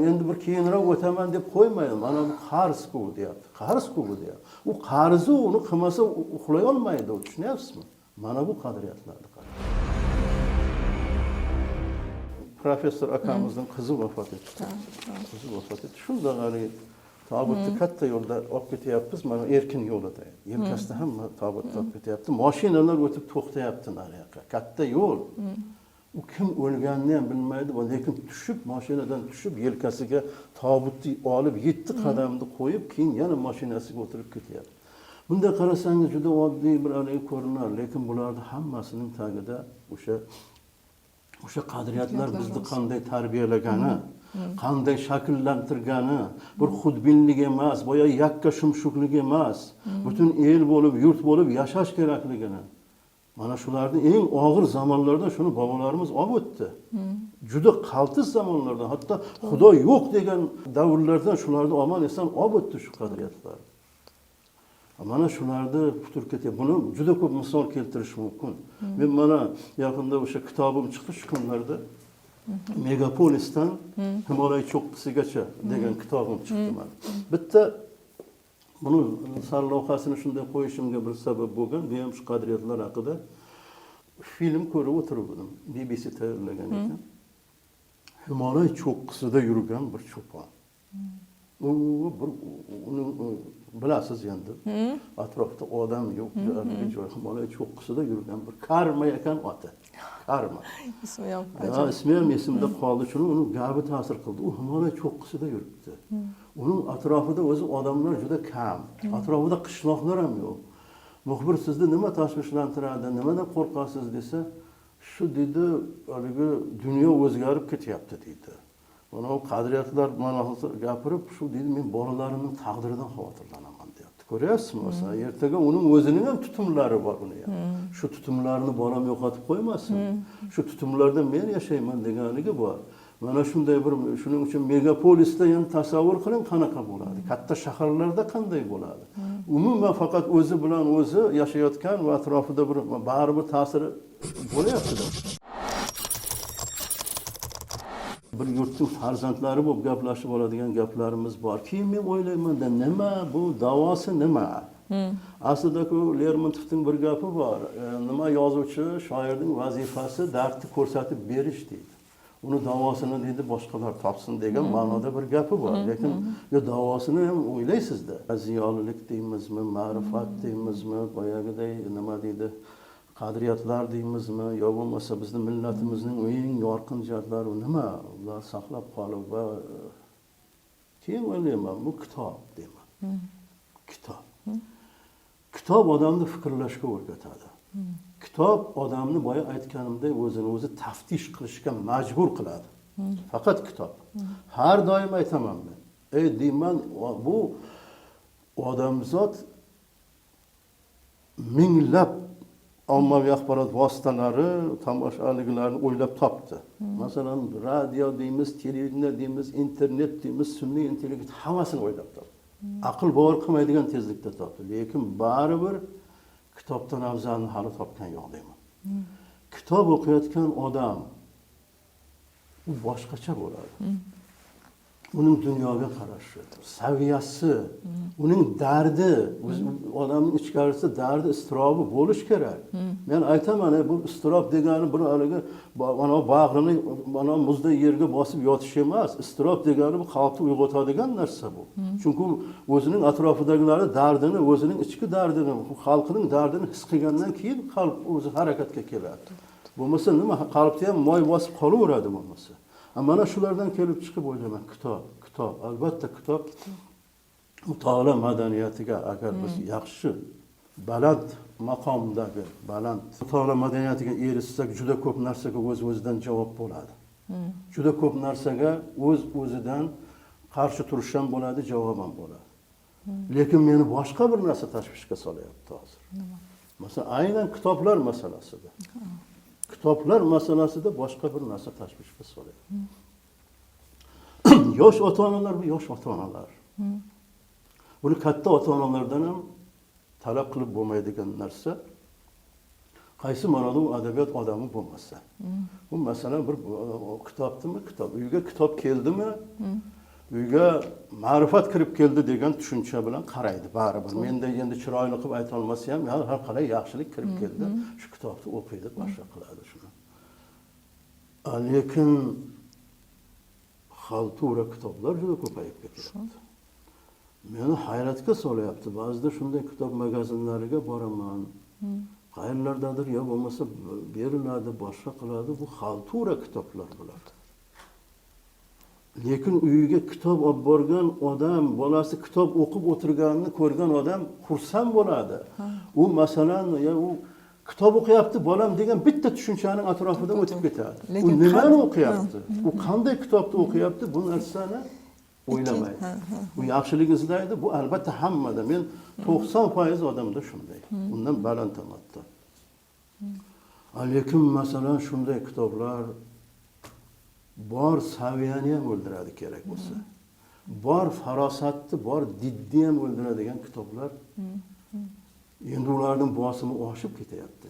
Endi bir keyinroq o'taman deb qo'ymaydi. Mana bu qarz-ku deyapti. Qarz-ku bu deyapti. U qarzi uni qilmasa uxlay olmaydi, tushunyapsizmi? Mana bu qadriyatlarni qarang. Professor akamizning qizi vafot etdi. Qizi vafot etdi. Shunday haligi tobutni katta yo'lda olib ketyapmiz, mana erkin yo'lida. Yelkasida hamma tobutni olib ketyapti. Mashinalar o'tib to'xtayapti nariyoqqa. Katta yo'l. U kim o'lganini ham bilmaydi, lekin tushib, mashinadan tushib, yelkasiga tobutni olib 7 qadamni qo'yib, keyin yana mashinasiga o'tirib ketyapti. Bunday qarasangiz juda oddiy bir haligi ko'rinar, lekin bularning hammasining tagida o'sha qadriyatlar bizni qanday tarbiyalagani, qanday shakllantirgani, bir xudbinlik emas, boya yakka shumshuklik emas, butun el bo'lib, yurt bo'lib yashash kerakligini. Mana shularni eng og'ir zamonlarda shuni bobolarimiz olib o'tdi. Juda qaltis zamonlarda, hatto Xudo yo'q degan davrlardan shularni omon eson olib o'tdi shu qadriyatlarni. Mana shularni putur ketyapti. Buni juda ko'p misol keltirish mumkin. Men mana yaqinda o'sha kitobim chiqdi shu kunlarda. Megapolisdan Himolay cho'qqisigacha degan kitobim chiqdi mana. Bitta buni sarlavhasini shunday qo'yishimga bir sabab bo'lgan, bu ham shu qadriyatlar haqida film ko'rib o'tiribdim. BBC tayyorlagan ekan. Himolay cho'qqisida yurgan bir cho'pon. U bir uni bilasiz endi. Atrofda odam yo'q, joy Himolay cho'qqisida yurgan bir karma ekan oti. Karma. Ismi ham ismi ham esimda qoldi. Shuni uni gabi ta'sir qildi. U Himolay cho'qqisida yuribdi. Uning atrofida o'zi odamlar juda kam. Atrofida qishloqlar ham yo'q. Muxbir sizni nima tashvishlantiradi, nimadan qo'rqasiz desa, shu dedi, haligi dunyo o'zgarib ketyapti deydi. Mana u qadriyatlar mana hozir gapirib, shu deydi, men bolalarimning taqdiridan xavotirlanaman deyapti. Ko'ryapsizmi? Masalan, ertaga uning o'zining ham tutumlari bor uni ham. Shu tutumlarni bolam yo'qotib qo'ymasin. Shu tutumlarda men yashayman deganligi bor. Mana shunday bir, shuning uchun megapolisda ham tasavvur qiling qanaqa bo'ladi? Katta shaharlarda qanday bo'ladi? Umuman faqat o'zi bilan o'zi yashayotgan va atrofida bir baribir ta'siri bo'lyapti. Bir yurtning farzandlari bo'lib gaplashib oladigan gaplarimiz bor. Keyin men o'ylayman-da, nima bu davosi nima? Aslida-ku Lermontovning bir gapi bor. Nima yozuvchi, shoirning vazifasi dardni ko'rsatib berish deydi. Uni davosini deydi boshqalar topsin degan ma'noda bir gapi bor. Lekin yo davosini ham o'ylaysizda. Ziyolilik deymizmi, ma'rifat deymizmi, boyagiday nima deydi, qadriyatlar deymizmi, yo bo'lmasa bizni millatimizning eng yorqin jihatlari nima? Ular saqlab qolib va keyin o'ylayman, bu kitob deyman. Kitob. Kitob odamni fikrlashga o'rgatadi. Kitob odamni boya aytganimdek o'zini o'zi taftish qilishga majbur qiladi. Faqat kitob. Har doim aytaman men. Ey deyman, bu odamzod minglab ommaviy axborot vositalari, tomoshaliklarni o'ylab topdi. Masalan, radio deymiz, televideniye deymiz, internet deymiz, sun'iy intellekt hammasini o'ylab topdi. Aql bovar qilmaydigan tezlikda topdi. Lekin baribir kitobdan afzalini hali topgan yo'q deyman. Kitob o'qiyotgan odam u boshqacha bo'ladi. Uning dunyoga qarashi, saviyasi, uning dardi, odamning ichkarisida dardi, iztirobi bo'lishi kerak. Men aytaman, bu iztirob degani bir haligi mana bag'rini mana muzday yerga bosib yotish emas. Iztirob degani bu qalbni uyg'otadigan narsa bu. Chunki o'zining atrofidagilarni dardini, o'zining ichki dardini, xalqining dardini his qilgandan keyin qalb o'zi harakatga keladi. Bo'lmasa nima, qalbda ham moy bosib qolaveradi bo'lmasa. Mana shulardan kelib chiqib o'ylayman, kitob, kitob, albatta kitob mutolaa madaniyatiga agar biz yaxshi baland maqomdagi baland mutolaa madaniyatiga erishsak, juda ko'p narsaga o'z-o'zidan javob bo'ladi. Juda ko'p narsaga o'z-o'zidan qarshi turish ham bo'ladi, javob ham bo'ladi. Lekin meni boshqa bir narsa tashvishga solyapti hozir. Masalan, aynan kitoblar masalasida. Kitoblar masalasida boshqa bir narsa tashvishga solyapti. Yosh ota-onalar bu yosh ota-onalar. Buni katta ota-onalardan ham talab qilib bo'lmaydigan narsa. Qaysi ma'noda u adabiyot odami bo'lmasa. Bu masalan bir kitobdimi, kitob, uyga kitob keldimi, uyga ma'rifat kirib keldi degan tushuncha bilan qaraydi baribir. Menda endi chiroyli qilib ayta olmasa ham, har qalay yaxshilik kirib keldi, shu kitobni o'qiydi, boshqa qiladi shuni. Lekin xaltura kitoblar juda ko'payib ketyapti. Meni hayratga solyapti. Ba'zida shunday kitob magazinlariga boraman. Qayerlardadir yo bo'lmasa beriladi, boshqa qiladi. Bu xaltura kitoblar bular. Lekin uyiga kitob olib borgan odam, bolasi kitob o'qib o'tirganini ko'rgan odam xursand bo'ladi. U masalan, ya u kitob o'qiyapti bolam degan bitta tushunchaning atrofida o'tib ketadi. U nimani o'qiyapti? U qanday kitobni o'qiyapti? Bu narsani o'ylamaydi. U yaxshilik izlaydi. Bu albatta hammada. Men 90% odamda shunday. Undan baland ham hatto. Lekin masalan shunday kitoblar bor saviyani ham o'ldiradi kerak bo'lsa. Bor farosatni, bor didni ham o'ldiradigan kitoblar. Endi ularning bosimi oshib ketyapti.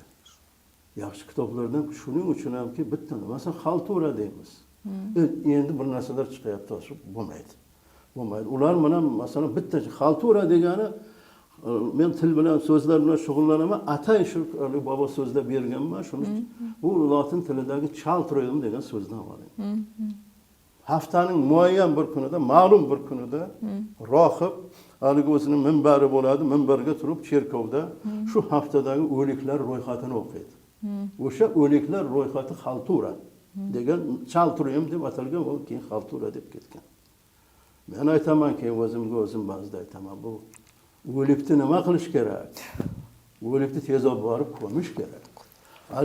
Yaxshi kitoblardan shuning uchun hamki bitta, masalan, xaltura deymiz. Endi bir narsalar chiqyapti, shu bo'lmaydi. Bo'lmaydi. Ular mana masalan bitta xaltura degani, men til bilan, so'zlar bilan shug'ullanaman, atay shu bobo so'zlab berganman shuni. Bu lotin tilidagi chaltruim degan so'zdan olingan. Haftaning muayyan bir kunida, ma'lum bir kunida rohib haligi o'zining minbari bo'ladi, minbarga turib cherkovda shu haftadagi o'liklar ro'yxatini o'qiydi. O'sha o'liklar ro'yxati xaltura degan chaltruim deb atalgan, u keyin xaltura deb ketgan. Men aytamanki, o'zimga o'zim ba'zida aytaman, bu o'likni nima qilish kerak? O'likni tez olib borib ko'mish kerak.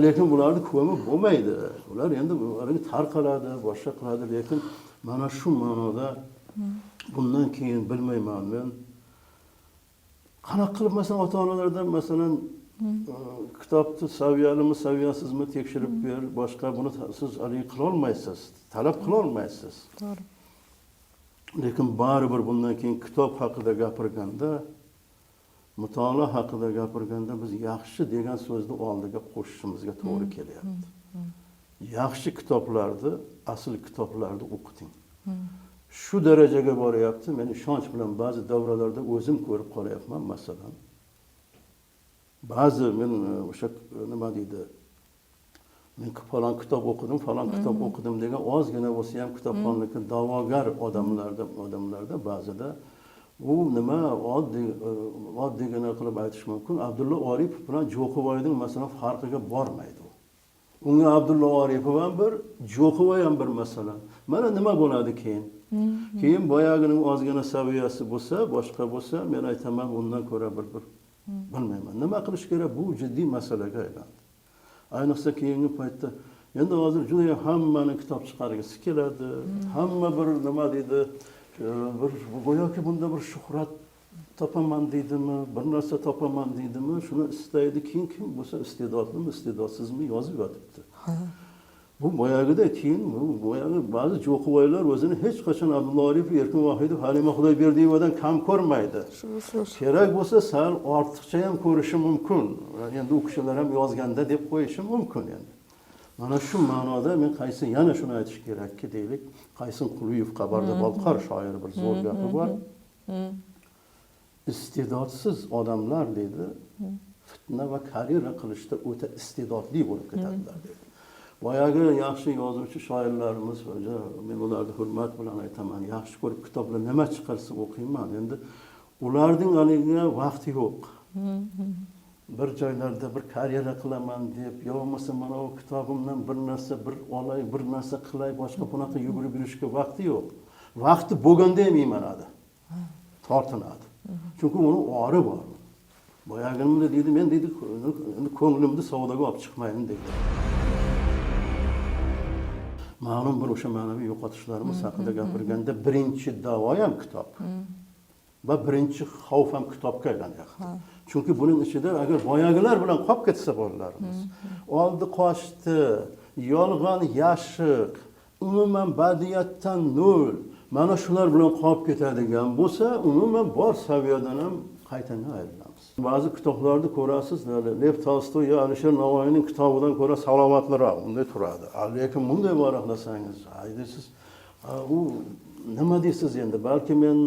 Lekin bularni ko'mib bo'lmaydi. Ular endi ularga tarqaladi, boshqa qiladi, lekin mana shu ma'noda bundan keyin bilmayman men qanaqa qilib masalan ota-onalardan masalan kitobni saviyalimi, saviyasizmi tekshirib ber, boshqa buni siz haligi qila olmaysiz, talab qila olmaysiz. To'g'ri. Lekin baribir bundan keyin kitob haqida gapirganda, mutolaa haqida gapirganda biz yaxshi degan so'zni oldiga qo'shishimizga to'g'ri kelyapti. Yaxshi kitoblarni, asl kitoblarni o'qiting. Shu darajaga boryapti. Men ishonch bilan ba'zi davralarda o'zim ko'rib qolyapman, masalan. Ba'zi men o'sha nima deydi, Men falon kitob o'qidim, falon kitob o'qidim degan ozgina bo'lsa ham kitobxonlikka da'vogar odamlarda ba'zida u nima oddiygina qilib aytish mumkin. Abdulla Oripov bilan Jo'xiboyning masalan farqiga bormaydi u. Unga Abdulla Oripov ham bir, Jo'xiboy ham bir masalan. Mana nima bo'ladi keyin? Keyin boyagining ozgina saviyasi bo'lsa, boshqa bo'lsa, men aytaman undan ko'ra bir bilmayman. Nima qilish kerak? Bu jiddiy masalaga aylandi. Ayniqsa keyingi paytda endi hozir juda hammani kitob chiqargisi keladi. Hamma bir nima deydi, bir go'yoki bunda bir shuhrat topaman deydimi, bir narsa topaman deydimi, shuni istaydi. Keyin kim bo'lsa iste'dodlimi, iste'dodsizmi yozib yotibdi. Bu boyagida keyin bu boyagi ba'zi Jo'xiboylar o'zini hech qachon Abdulla Oripov, Erkin Vohidov, Halima Xudoyberdiyevadan kam ko'rmaydi. Shu. Kerak bo'lsa sal ortiqcha ham ko'rishi mumkin. Endi u kishilar ham yozganda deb qo'yishi mumkin endi. Mana shu ma'noda men qaysi yana shuni aytish kerakki, deylik, Qaysin Quliyev Qabarda-Bolqor shoiri bir zo'r gapi bor. Iste'dodsiz odamlar deydi, fitna va karyera qilishda o'ta iste'dodli bo'lib ketadilar deydi. Boyagi yaxshi yozuvchi shoirlarimiz, men ularni hurmat bilan aytaman, yaxshi ko'rib kitoblar nima chiqarsa o'qiyman. Endi ularning haliga vaqti yo'q. Bir joylarda bir karyera qilaman deb, yo bo'lmasa mana u kitobimdan bir narsa bir olay, bir narsa qilay, boshqa bunaqa yugurib yurishga vaqti yo'q. Vaqti bo'lganda ham iymanadi. Tortinadi. Chunki uni ori bor. Boyagimda deydi, men deydi, endi ko'nglimni savdoga olib chiqmayin deydi. Ma'lum bir o'sha ma'naviy yo'qotishlarimiz haqida gapirganda birinchi davo ham kitob. Va birinchi xavf ham kitobga aylanyapti. Chunki buning ichida agar boyagilar bilan qolib ketsa bolalarimiz, oldi qochdi, yolg'on yashiq, umuman badiiyatdan nol, mana shular bilan qolib ketadigan bo'lsa, umuman bor saviyadan ham qaytadan ayrilamiz. Ba'zi kitoblarni ko'rasiz, Lev Tolstoy yo Alisher Navoiyning kitobidan ko'ra salomatliroq unday turadi. Lekin bunday varaqlasangiz, deysiz, u nima deysiz endi? Balki men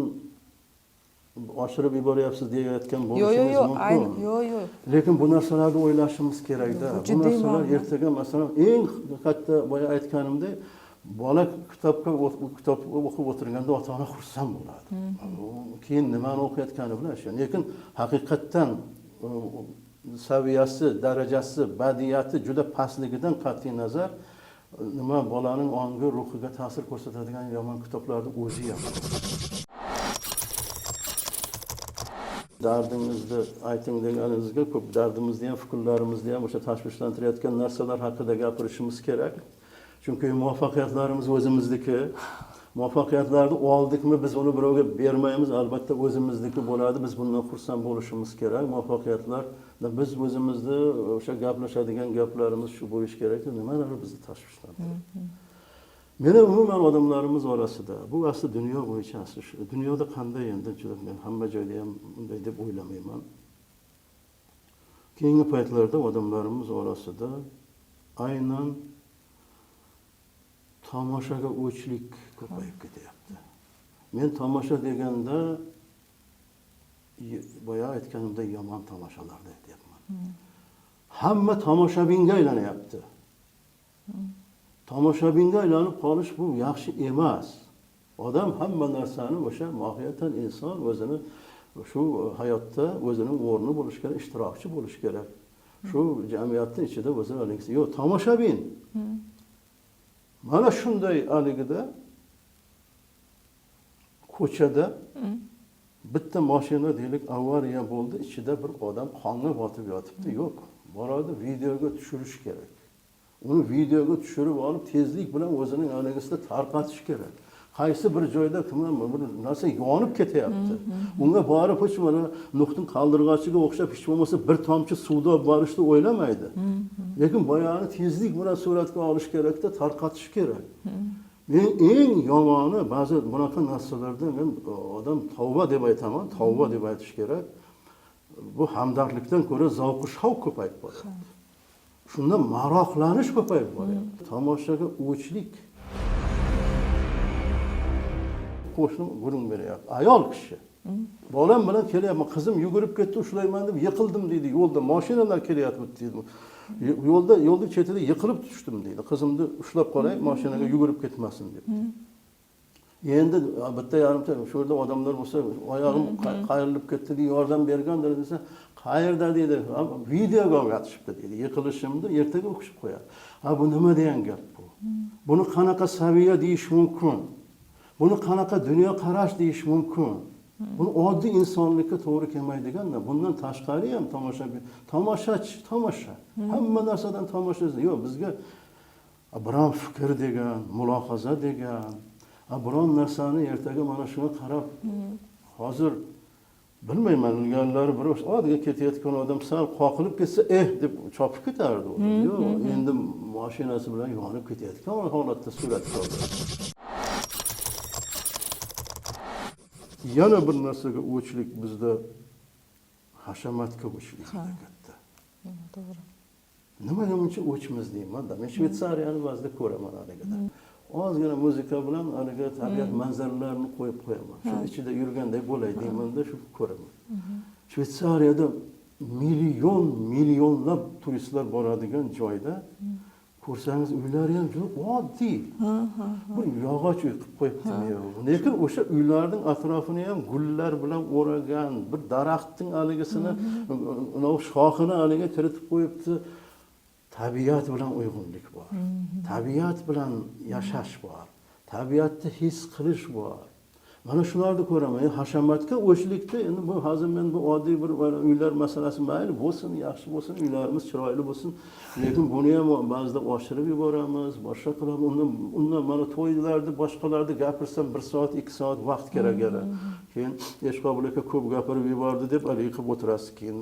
oshirib yuboryapsiz deyayotgan bo'lishingiz mumkin. Yo'q. Lekin bu narsalarni o'ylashimiz kerakda. Bu narsalar ertaga masalan eng katta boya aytganimdek, bola kitob o'qib o'tirganda ota-ona xursand bo'ladi. Keyin nimani o'qiyotgani bilan shu. Lekin haqiqatdan saviyasi, darajasi, badiiyati juda pastligidan qat'iy nazar nima bolaning ongi, ruhiga ta'sir ko'rsatadigan yomon kitoblarni o'zi ham. Dardingizni ayting deganingizga ko'p dardimizni ham, fikrlarimizni ham o'sha tashvishlantirayotgan narsalar haqida gapirishimiz kerak. Chunki muvaffaqiyatlarimiz o'zimizniki. Muvaffaqiyatlarni oldikmi, biz uni birovga bermaymiz, albatta o'zimizniki bo'ladi. Biz bundan xursand bo'lishimiz kerak. Muvaffaqiyatlar biz o'zimizni o'sha gaplashadigan gaplarimiz shu bo'lishi kerak. Nimalar bizni tashvishlantiradi? Meni umuman odamlarimiz orasida, bu asli dunyo bo'yicha asli shu. Dunyoda qanday endi juda men hamma joyda ham bunday deb o'ylamayman. Keyingi paytlarda odamlarimiz orasida aynan tomoshaga o'chlik ko'payib ketyapti. Men tomosha deganda boya aytganimdek yomon tomoshalarni aytyapman. Hamma tomoshabinga aylanyapti. Tomoshabinga aylanib qolish bu yaxshi emas. Odam hamma narsani o'sha mohiyatan inson o'zini shu hayotda o'zining o'rni bo'lishi kerak, ishtirokchi bo'lishi kerak. Shu jamiyatning ichida o'zini haligisi. Yo'q, tomoshabin. Mana shunday haligida ko'chada bitta mashina deylik avariya bo'ldi, ichida bir odam qonga botib yotibdi. Yo'q, boradi videoga tushirish kerak. Uni videoga tushirib olib tezlik bilan o'zining haligisida tarqatish kerak. Qaysi bir joyda kimlar bir narsa yonib ketyapti. Unga borib hech mana Nuhning qaldirg'ochiga o'xshab hech bo'lmasa bir tomchi suvda olib borishni o'ylamaydi. Lekin boyani tezlik bilan suratga olish kerakda, tarqatish kerak. Men eng yomoni ba'zi bunaqa narsalarda men odam tavba deb aytaman, tavba deb aytish kerak. Bu hamdardlikdan ko'ra zavqu shavq ko'payib boryapti. Shunda maroqlanish ko'payib boryapti. Tomoshaga o'chlik. Qo'shnim gurung beryapti. Ayol kishi. Bolam bilan kelyapman, qizim yugurib ketdi, ushlayman deb yiqildim deydi yo'lda, mashinalar kelyapti deydi. Yo'lda, yo'lning chetida yiqilib tushdim deydi. Qizimni ushlab qolay, mashinaga yugurib ketmasin deb. Endi bitta yarimta shu yerda odamlar bo'lsa, oyog'im qayrilib ketdi deydi, yordam bergandir desa, qayerda deydi, videoga olib deydi. Yiqilishimni ertaga o'qishib qo'yadi. Ha, bu nima degan gap bu? Buni qanaqa saviya deyish mumkin? Buni qanaqa dunyoqarash deyish mumkin? Buni oddiy insonlikka to'g'ri kelmaydigan. Bundan tashqari ham tomosha, tomoshachi, tomosha. Hamma narsadan tomosha. Yo'q, bizga biron fikr degan, mulohaza degan, biron narsani ertaga mana shunga qarab hozir bilmayman, ilgarilari bir oddiy ketayotgan odam sal qoqilib ketsa, eh deb chopib ketardi. Yo'q, endi mashinasi bilan yonib ketayotgan holatda suratga oldi. Yana bir narsaga o'chlik bizda, hashamatga o'chlik katta. To'g'ri. Nimaga buncha o'chmiz deyman-da. Men Shvetsariyani ba'zida ko'raman haligida. Ozgina muzika bilan haligi tabiat manzaralarini qo'yib qo'yaman. Shu ichida yurganday bo'lay deymanda, shu ko'raman. Shvetsariyada million millionlab turistlar boradigan joyda ko'rsangiz uylari ham juda oddiy. Bir yog'och uy qilib qo'yibdi. Lekin o'sha uylarning atrofini ham gullar bilan o'ragan, bir daraxtning haligisini, shoxini haliga kiritib qo'yibdi. Tabiat bilan uyg'unlik bor. Tabiat bilan yashash bor. Tabiatni his qilish bor. Mana shularni ko'raman. Hashamatga o'chlikda endi bu hozir men bu oddiy bir uylar masalasi mayli bo'lsin, yaxshi bo'lsin, uylarimiz chiroyli bo'lsin. Lekin buni ham ba'zida oshirib yuboramiz, boshqa qilamiz. Undan mana to'ylarda, boshqalarda gapirsam 1 soat, 2 soat vaqt kerak yana. Keyin Eshqobul aka ko'p gapirib yubordi deb haligi qilib o'tirasiz keyin.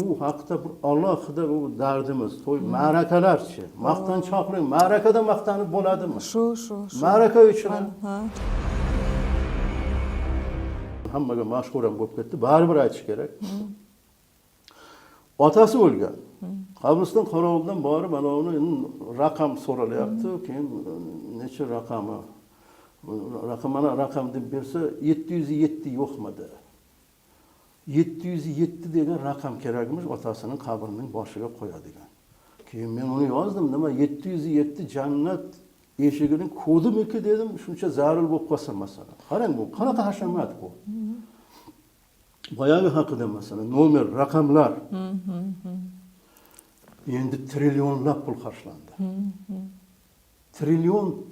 U haqda bir alohida u dardimiz. To'y ma'rakalarchi, maqtanchoqlik, ma'rakada maqtanib bo'ladimi? Shu. Ma'raka uchun hammaga mashhur ham bo'lib ketdi. Baribir aytish kerak. Otasi o'lgan. Qabriston qorovuldan borib ana uni raqam so'ralyapti. Keyin necha raqami? Raqam mana raqam deb bersa 707 yo'qmidi? 707 degan raqam kerakmish otasining qabrining boshiga qo'yadigan. Keyin men uni yozdim, nima 707 jannat eshigining kodimiki dedim, shuncha zarur bo'lib qolsa masalan. Qarang, bu qanaqa hashamat bu. Boyagi haqida masalan, nomer, raqamlar. Endi trillionlab pul xarjlandi.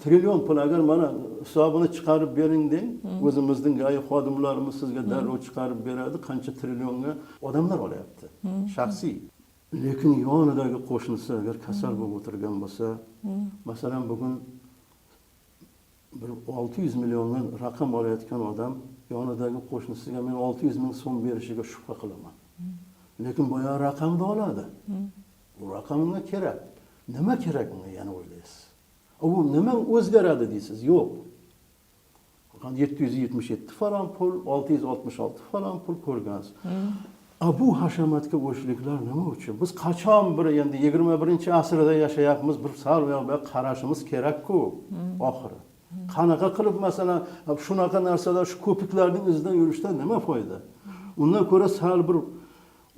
Trillion pul agar mana hisobini chiqarib bering deng, o'zimizning GAI xodimlarimiz sizga darrov chiqarib beradi, qancha trillionga odamlar olyapti. Shaxsiy. Lekin yonidagi qo'shnisi agar kasal bo'lib o'tirgan bo'lsa, masalan, bugun bir 600 milliondan raqam olayotgan odam yonidagi qo'shnisiga men 600 ming so'm berishiga shubha qilaman. Lekin boya raqamni oladi. Bu raqam unga kerak. Nima kerak unga yana o'ylaysiz. U nima o'zgaradi deysiz? Yo'q. 777 falon pul, 666 falon pul ko'rgansiz. Bu hashamatga o'chliklar nima uchun? Biz qachon bir endi 21-asrda yashayapmiz, bir sal u yoq qarashimiz kerak-ku oxiri. Qanaqa qilib masalan shunaqa narsalar, shu ko'piklarning izidan yurishdan nima foyda? Undan ko'ra sal bir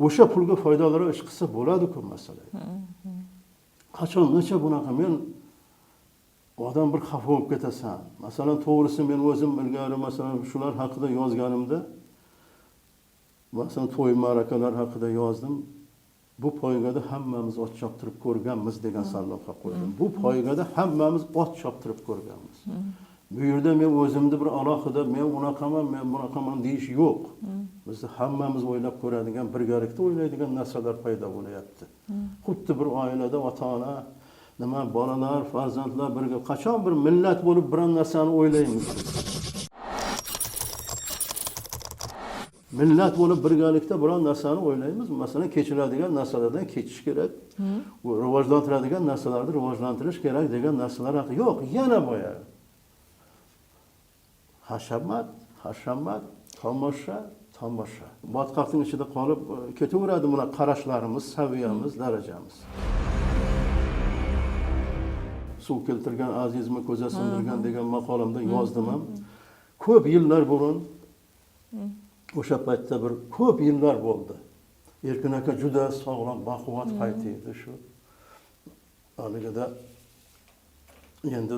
o'sha pulga foydaliroq ish qilsa bo'ladi-ku masalan. Qachon necha bunaqa men odam bir xafa bo'lib ketasan. Masalan, to'g'risi men o'zim ilgari masalan shular haqida yozganimda, masalan to'y ma'rakalar haqida yozdim. Bu poygada hammamiz ot choptirib ko'rganmiz degan sarlavha qo'ydim. Bu poygada hammamiz ot choptirib ko'rganmiz. Bu yerda men o'zimni bir alohida men unaqaman, men bunaqaman deyish yo'q. Bizni hammamiz o'ylab ko'radigan, birgalikda o'ylaydigan narsalar paydo bo'lyapti. Xuddi bir oilada ota-ona, nima bolalar, farzandlar birga qachon bir millat bo'lib biron narsani o'ylaymiz biz? Millat bo'lib birgalikda biron narsani o'ylaymiz. Masalan, kechiladigan narsalardan kechish kerak. Rivojlantiradigan narsalarni rivojlantirish kerak degan narsalar haqida yo'q. Yana boya hashamat, hashamat, tomosha, tomosha. Botqoqning ichida qolib ketaveradi buna qarashlarimiz, saviyamiz, darajamiz. Suv keltirgan azizmi ko'za sindirgan degan maqolamda yozdim ham. Ko'p yillar burun O'sha paytda bir ko'p yillar bo'ldi. Erkin aka juda sog'lom, baquvvat payti edi shu. Haligida endi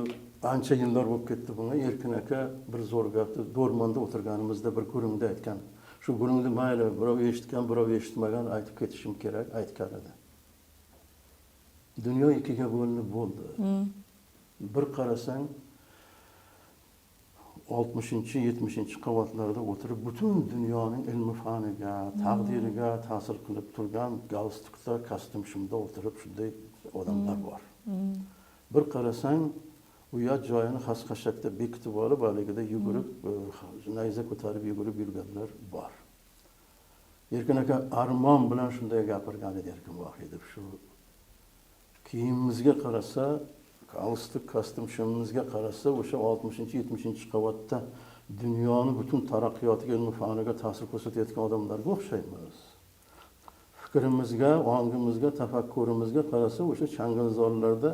ancha yillar bo'lib ketdi bunga. Erkin aka bir zo'r gapni Do'rmonda o'tirganimizda bir gurungda aytgan. Shu gurungni mayli birov eshitgan, birov eshitmagan, aytib ketishim kerak, aytgan edi. Dunyo ikkiga bo'linib bo'ldi. Bir qarasang 60-70 qavatlarda o'tirib butun dunyoning ilmi faniga, taqdiriga ta'sir qilib turgan galstukda, kostyum shimda o'tirib shunday odamlar bor. Bir qarasang uyat joyini xas-xashakda bekitib olib, haligida yugurib, nayza ko'tarib yugurib yurganlar bor. Erkin aka armon bilan shunday gapirgan edi Erkin Vohidov. Shu kiyimimizga qarasa, galstuk, kostyum shimimizga qarasa, o'sha 60-70 qavatda dunyoni butun taraqqiyotiga, ilmi faniga ta'sir ko'rsatayotgan odamlarga o'xshaymiz. Fikrimizga, ongimizga, tafakkurimizga qarasa, o'sha changalzorlarda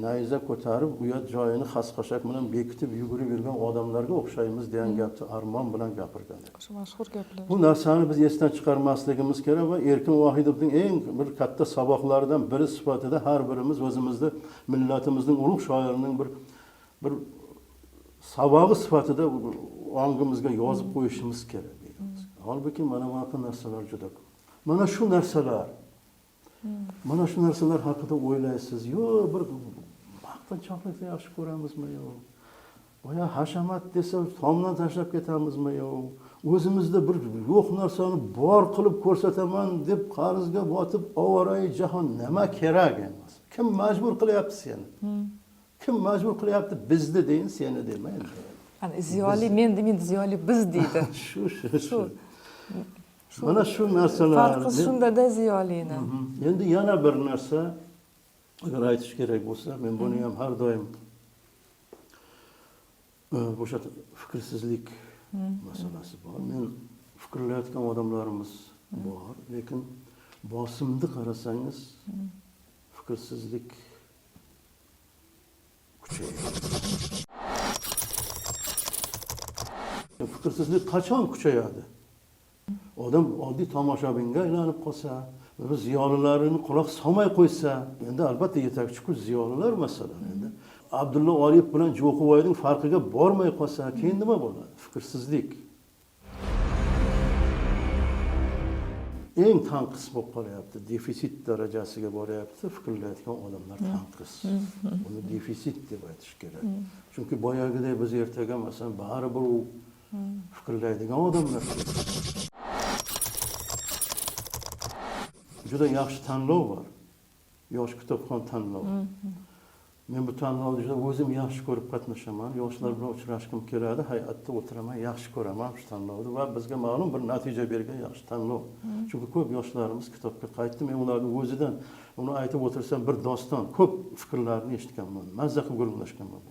nayza ko'tarib, uyat joyini xas-xashak bilan bekitib yugurib yurgan odamlarga o'xshaymiz degan gapni armon bilan gapirgan edi. Shu mashhur gaplar. Bu narsani biz esdan chiqarmasligimiz kerak va Erkin Vohidovning eng bir katta saboqlaridan biri sifatida har birimiz o'zimizni millatimizning ulug' shoirining bir sabog'i sifatida ongimizga yozib qo'yishimiz kerak. Holbuki mana bunaqa narsalar juda ko'p. Mana shu narsalar, mana shu narsalar haqida o'ylaysiz. Yo'q, bir maqtanchoqlikni yaxshi ko'ramizmi yo'q? Boya hashamat desa tomdan tashlab ketamizmi yo'q? O'zimizda bir yo'q narsani bor qilib ko'rsataman deb qarzga botib ovorai jahon nima kerak emas. Kim majbur qilyapti seni? Kim majbur qilyapti bizni deyin, seni demang. Ana ziyoli men demaydi, ziyoli biz deydi. Shu. Mana shu narsalar. Farqi shunda-da ziyolini. Endi yana bir narsa agar aytish kerak bo'lsa, men buni ham har doim o'sha fikrsizlik masalasi bor. Men fikrlayotgan odamlarimiz bor, lekin bosimni qarasangiz fikrsizlik kuchayadi. Fikrsizlik qachon kuchayadi? Odam oddiy tomoshabinga aylanib qolsa, bir ziyolilarini quloq solmay qo'ysa, endi albatta yetakchi kuch ziyolilar masalan. Endi Abdulla Oliyev bilan Jo'qiboyning farqiga bormay qolsa, keyin nima bo'ladi? Fikrsizlik. Eng tanqis bo'lib qolyapti, defitsit darajasiga boryapti, fikrlayotgan odamlar tanqis. Buni defitsit deb aytish kerak. Chunki boyagidek biz ertaga masalan baribir u fikrlaydigan odamlar. Juda yaxshi tanlov bor. Yosh kitobxon tanlovi. Men bu tanlovda juda o'zim yaxshi ko'rib qatnashaman. Yoshlar bilan uchrashgim keladi, hay'atda o'tiraman, yaxshi ko'raman shu tanlovni va bizga ma'lum bir natija bergan yaxshi tanlov. Chunki ko'p yoshlarimiz kitobga qaytdi. Men ularning o'zidan uni aytib o'tirsam bir doston, ko'p fikrlarni eshitganman, mazza qilib gurunglashganman.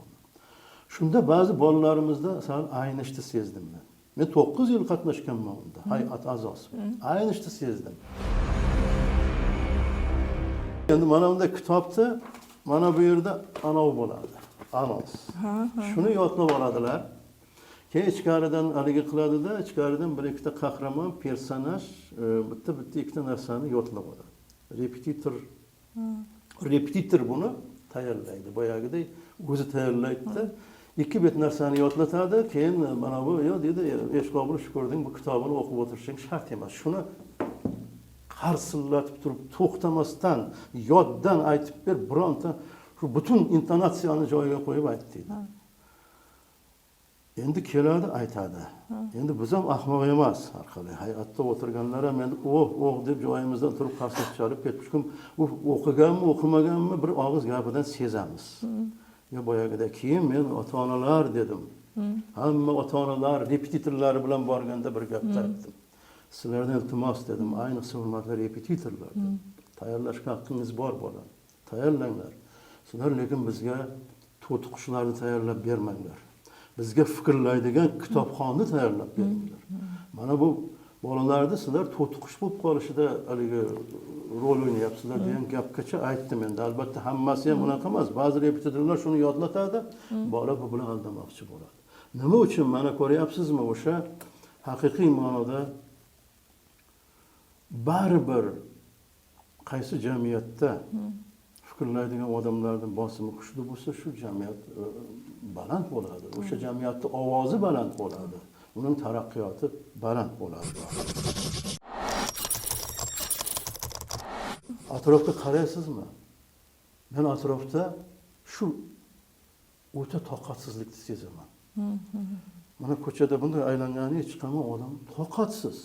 Shunda ba'zi bolalarimizda sal aynishni sezdim men. Men 9 yil qatnashganman unda, hay'at a'zosi. Aynishni sezdim. Endi mana bunday kitobda mana bu yerda anov bo'ladi. Anons. Shuni yodlab oladilar. Keyin ichkaridan haligi qiladida, ichkaridan bir ikkita qahramon, personaj, bitta ikkita narsani yodlab oladi. Repetitor buni tayyorlaydi. Boyagidek o'zi tayyorlaydi. Ikki bet narsani yodlatadi, keyin mana bu yo deydi, Eshqobul Shukurning bu kitobini o'qib o'tirishing shart emas. Shuni qarsillatib turib, to'xtamasdan, yoddan aytib ber, bironta shu butun intonatsiyani joyiga qo'yib ayt deydi. Endi keladi, aytadi. Endi biz ham ahmoq emas, har qalay hay'atda o'tirganlar ham endi oh oh deb joyimizdan turib qarsak chalib ketmish. Kim u o'qiganmi, o'qimaganmi bir og'iz gapidan sezamiz. Yo boyagida keyin men ota-onalar dedim. Hamma ota-onalar repetitorlari bilan borganda bir gapni aytdim. Sizlardan iltimos dedim, ayniqsa hurmatli repetitorlar dedim. Tayyorlashga haqqingiz bor bola. Tayyorlanglar. Sizlar lekin bizga to'tiqushlarni tayyorlab bermanglar. Bizga fikrlaydigan kitobxonni tayyorlab beringlar. Mana bu bolalarda sizlar to'tiqush bo'lib qolishida haligi rol o'ynayapsizlar degan gapgacha aytdim endi. Albatta hammasi ham unaqa emas. Ba'zi repetitorlar shuni yodlatadi, bola bu bilan aldamoqchi bo'ladi. Nima uchun mana ko'ryapsizmi o'sha Haqiqiy ma'noda baribir qaysi jamiyatda fikrlaydigan odamlarning bosimi kuchli bo'lsa, shu jamiyat baland bo'ladi. O'sha jamiyatning ovozi baland bo'ladi. Uning taraqqiyoti baland bo'ladi. Atrofga qaraysizmi? Men atrofda shu o'ta toqatsizlikni sezaman. Mana ko'chada bunday aylangani chiqaman, odam toqatsiz.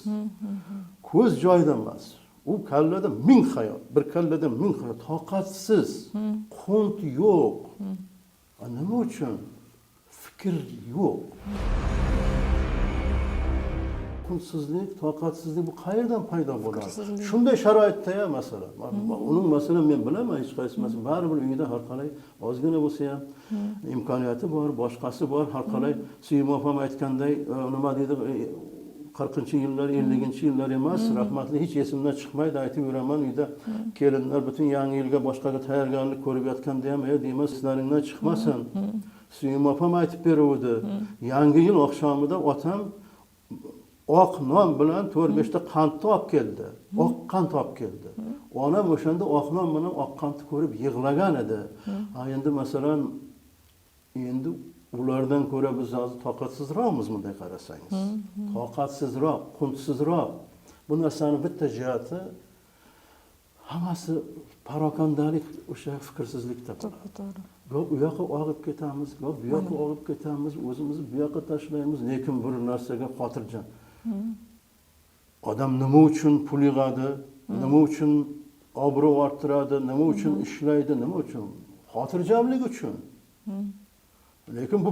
Ko'z joyida emas. U kallada ming xayol, bir kallada ming xayol, toqatsiz. Qunt yo'q. Nima uchun? Fikr yo'q. Quntsizlik, toqatsizlik bu qayerdan paydo bo'ladi? Shunday sharoitda ham masalan, uning masalan men bilaman hech qaysi masalan baribir uyida har qalay ozgina bo'lsa ham imkoniyati bor, boshqasi bor, har qalay Suyum opam aytganday nima deydi, 40-yillar, 50-yillar emas, rahmatli hech esimdan chiqmaydi, aytib yuraman uyda kelinlar butun yangi yilga boshqaga tayyorgarlik ko'rib yotganda ham, deyman, sizlaringdan chiqmasin. Suyum opam aytib beruvdi. Yangi yil oqshomida otam oq non bilan 4-5 ta qandni olib keldi. Oq qand olib keldi. Onam o'shanda oq non bilan oq qandni ko'rib yig'lagan edi. Ha, endi masalan, endi ulardan ko'ra biz hozir toqatsizroqmiz bunday qarasangiz. Toqatsizroq, quntsizroq. Bu narsani bitta jihati hammasi parokandalik, o'sha fikrsizlikda bo'ladi. To'g'ri. Goh u yoqqa og'ib ketamiz, goh bu yoqqa og'ib ketamiz, o'zimizni bu yoqqa tashlaymiz, lekin bir narsaga xotirjam. Odam nima uchun pul yig'adi, nima uchun obro' orttiradi, nima uchun ishlaydi, nima uchun? Xotirjamlik uchun. Lekin bu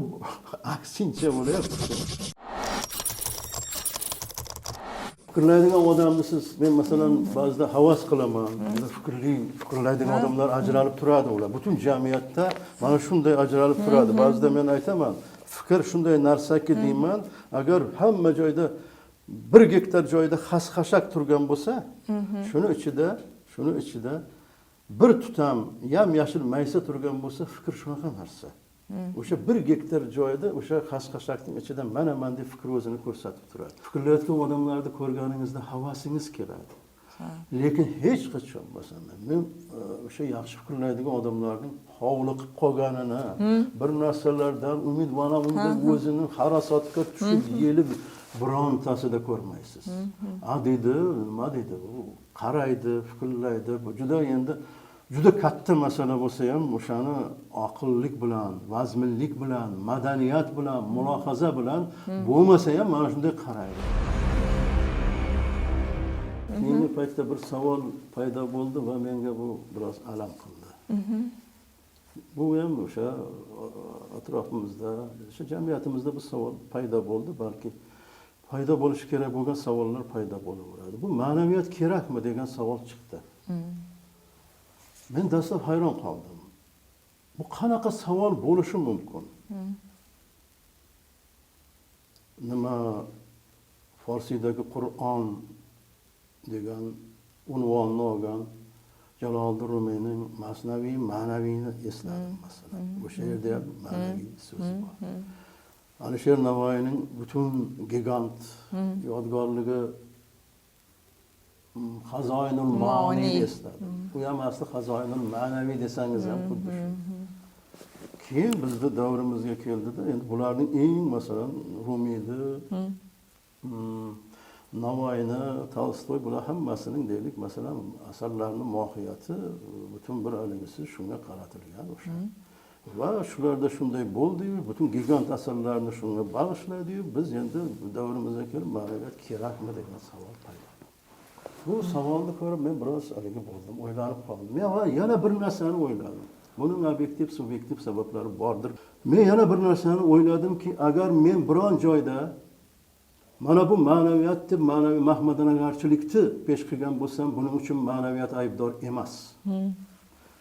aksincha bo'lyapti. Fikrlaydigan odamni siz, men masalan ba'zida havas qilaman, fikrli, fikrlaydigan odamlar ajralib turadi ular. Butun jamiyatda mana shunday ajralib turadi. Ba'zida men aytaman, fikr shunday narsaki deyman, agar hamma joyda 1 gektar joyda xas-xashak turgan bo'lsa, shuni ichida bir tutam yam-yashil maysa turgan bo'lsa, fikr shunaqa narsa. O'sha 1 gektar joyda o'sha xas-xashakning ichida mana deb fikr o'zini ko'rsatib turadi. Fikrlayotgan odamlarni ko'rganingizda havasingiz keladi. Lekin hech qachon masalan men o'sha yaxshi fikrlaydigan odamlarning hovliqib qolganini, bir narsalardan umid mana undan o'zini harasatga tushib yelib birontasida ko'rmaysiz. A deydi, nima deydi, u qaraydi, fikrlaydi. Bu juda endi juda katta masala bo'lsa ham o'shani oqillik bilan, vazminlik bilan, madaniyat bilan, mulohaza bilan bo'lmasa ham mana shunday qaraydi. Keyingi paytda bir savol paydo bo'ldi va menga bu biroz alam qildi. Bu ham o'sha atrofimizda, o'sha jamiyatimizda bu savol paydo bo'ldi, balki paydo bo'lishi kerak bo'lgan savollar paydo bo'laveradi. Bu ma'naviyat kerakmi degan savol chiqdi. Men dastlab hayron qoldim. Bu qanaqa savol bo'lishi mumkin? Nima forsiydagi Qur'on degan unvonni olgan Jaloliddin Rumiyning Masnaviy ma'naviyni esladim masalan. O'sha yerda ham ma'naviy so'zi bor. Alisher Navoiyning butun gigant yodgorligi Xazoinul Ma'ani esladim. Bu ham asli Xazoinul Ma'naviy desangiz ham xuddi shu. Keyin bizni davrimizga keldida, endi bularning eng masalan Rumiyni, Navoiyni, Tolstoy bular hammasining deylik masalan asarlarining mohiyati butun bir haligisi shunga qaratilgan o'sha. Va shularda shunday bo'ldi-yu, butun gigant asarlarni shunga bag'ishladi-yu, biz endi davrimizga kelib ma'naviyat kerakmi degan savol paydo bo'ldi. Bu savolni ko'rib men biroz haligi bo'ldim, o'ylanib qoldim. Men yana bir narsani o'yladim. Buning obyektiv, subyektiv sabablari bordir. Men yana bir narsani o'yladimki, agar men biron joyda mana bu ma'naviyat deb ma'naviy mahmadanagarchilikni pesh qilgan bo'lsam, buning uchun ma'naviyat aybdor emas.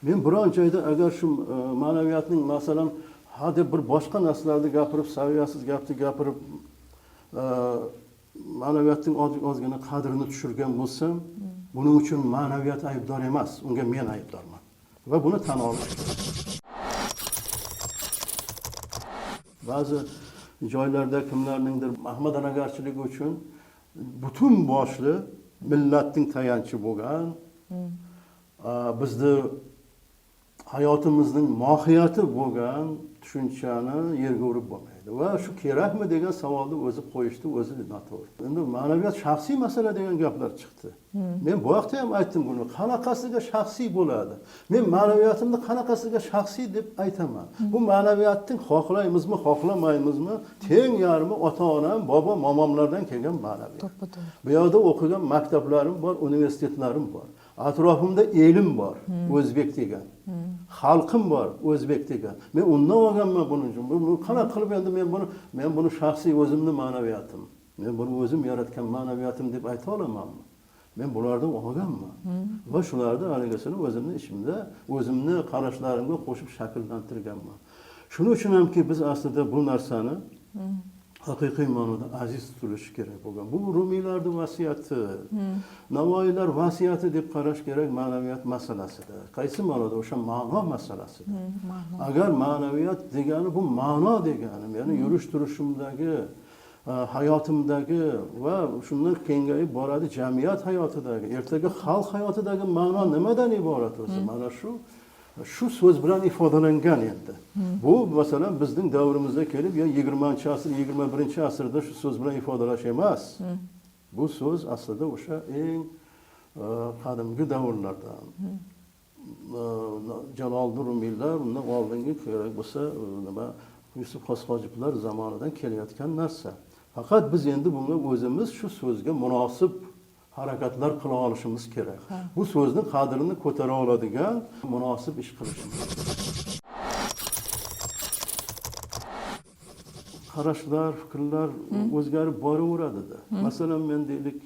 Men biron joyda agar shu ma'naviyatning masalan ha deb bir boshqa narsalarni gapirib, saviyasiz gapni gapirib, ma'naviyatning ozgina qadrini tushirgan bo'lsam, buning uchun ma'naviyat aybdor emas, unga men aybdorman. Va buni tan olish kerak. Ba'zi joylarda kimlarningdir ahmadanagarchiligi uchun butun boshli millatning tayanchi bo'lgan, bizni hayotimizning mohiyati bo'lgan tushunchani yerga urib bo'lmaydi. Va shu kerakmi degan savolni o'zi qo'yishdi, o'zi noto'g'ri. Endi ma'naviyat shaxsiy masala degan gaplar chiqdi. Men bu vaqtda ham aytdim buni, qanaqasiga shaxsiy bo'ladi? Men ma'naviyatimni qanaqasiga shaxsiy deb aytaman. Bu ma'naviyatning xohlaymizmi, xohlamaymizmi, teng yarmi ota-onam, bobo, momomlardan kelgan ma'naviyat. To'ppa-to'g'ri. Bu yoqda o'qigan maktablarim bor, universitetlarim bor. Atrofimda elim bor, o'zbek degan. Xalqim bor, o'zbek degan. Men undan olganman buning uchun. Bu qanaqa qilib endi men buni shaxsiy o'zimni ma'naviyatim. Men buni o'zim yaratgan ma'naviyatim deb ayta olamanmi? Men bulardan olganman. Va shularni haligisini o'zimni ishimda, o'zimni qarashlarimga qo'shib shakllantirganman. Shuning uchun hamki biz aslida bu narsani haqiqiy ma'noda aziz tutilishi kerak bo'lgan. Bu Rumiylarning vasiyati, Navoiylar vasiyati deb qarash kerak ma'naviyat masalasida. Qaysi ma'noda? O'sha ma'no masalasida. Agar ma'naviyat degani bu ma'no degani, ya'ni yurish turishimdagi, hayotimdagi va shundan kengayib boradi jamiyat hayotidagi, ertaga xalq hayotidagi ma'no nimadan iborat o'zi? Mana shu so'z bilan ifodalangan endi. Bu masalan bizning davrimizda kelib ya 20-asr, 21-asrda shu so'z bilan ifodalash emas. Bu so'z aslida o'sha eng qadimgi davrlardan. Jaloliddin Rumiylar, undan oldingi kerak bo'lsa nima Yusuf Xos Hojiblar zamonidan kelayotgan narsa. Faqat biz endi bunga o'zimiz shu so'zga munosib harakatlar qila olishimiz kerak. Bu so'zni qadrini ko'tara oladigan munosib ish qilishimiz kerak. Qarashlar, fikrlar o'zgarib boraveradida. Masalan, men deylik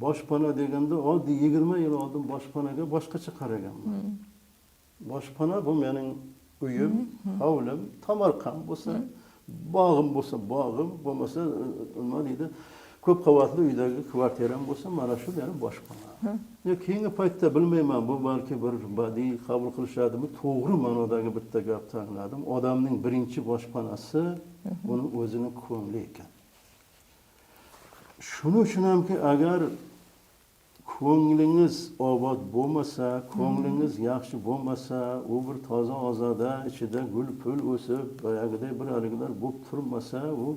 boshpana deganda oddiy 20 yil oldin boshpanaga boshqacha qaraganman. Boshpana bu mening uyim, hovlim, tomorqam bo'lsa, bog'im bo'lsa bog'im, bo'lmasa nima deydi, ko'p qavatli uydagi kvartiram bo'lsa, mana shu meni boshpana. Keyingi paytda bilmayman, bu balki bir badiiy qabul qilishadimi, to'g'ri ma'nodagi bitta gapni angladim. Odamning birinchi boshpanasi buni o'zini ko'ngli ekan. Shuning uchun hamki agar ko'nglingiz obod bo'lmasa, ko'nglingiz yaxshi bo'lmasa, u bir toza ozoda ichida gul pul o'sib, boyagiday bir haligilar bo'lib turmasa, u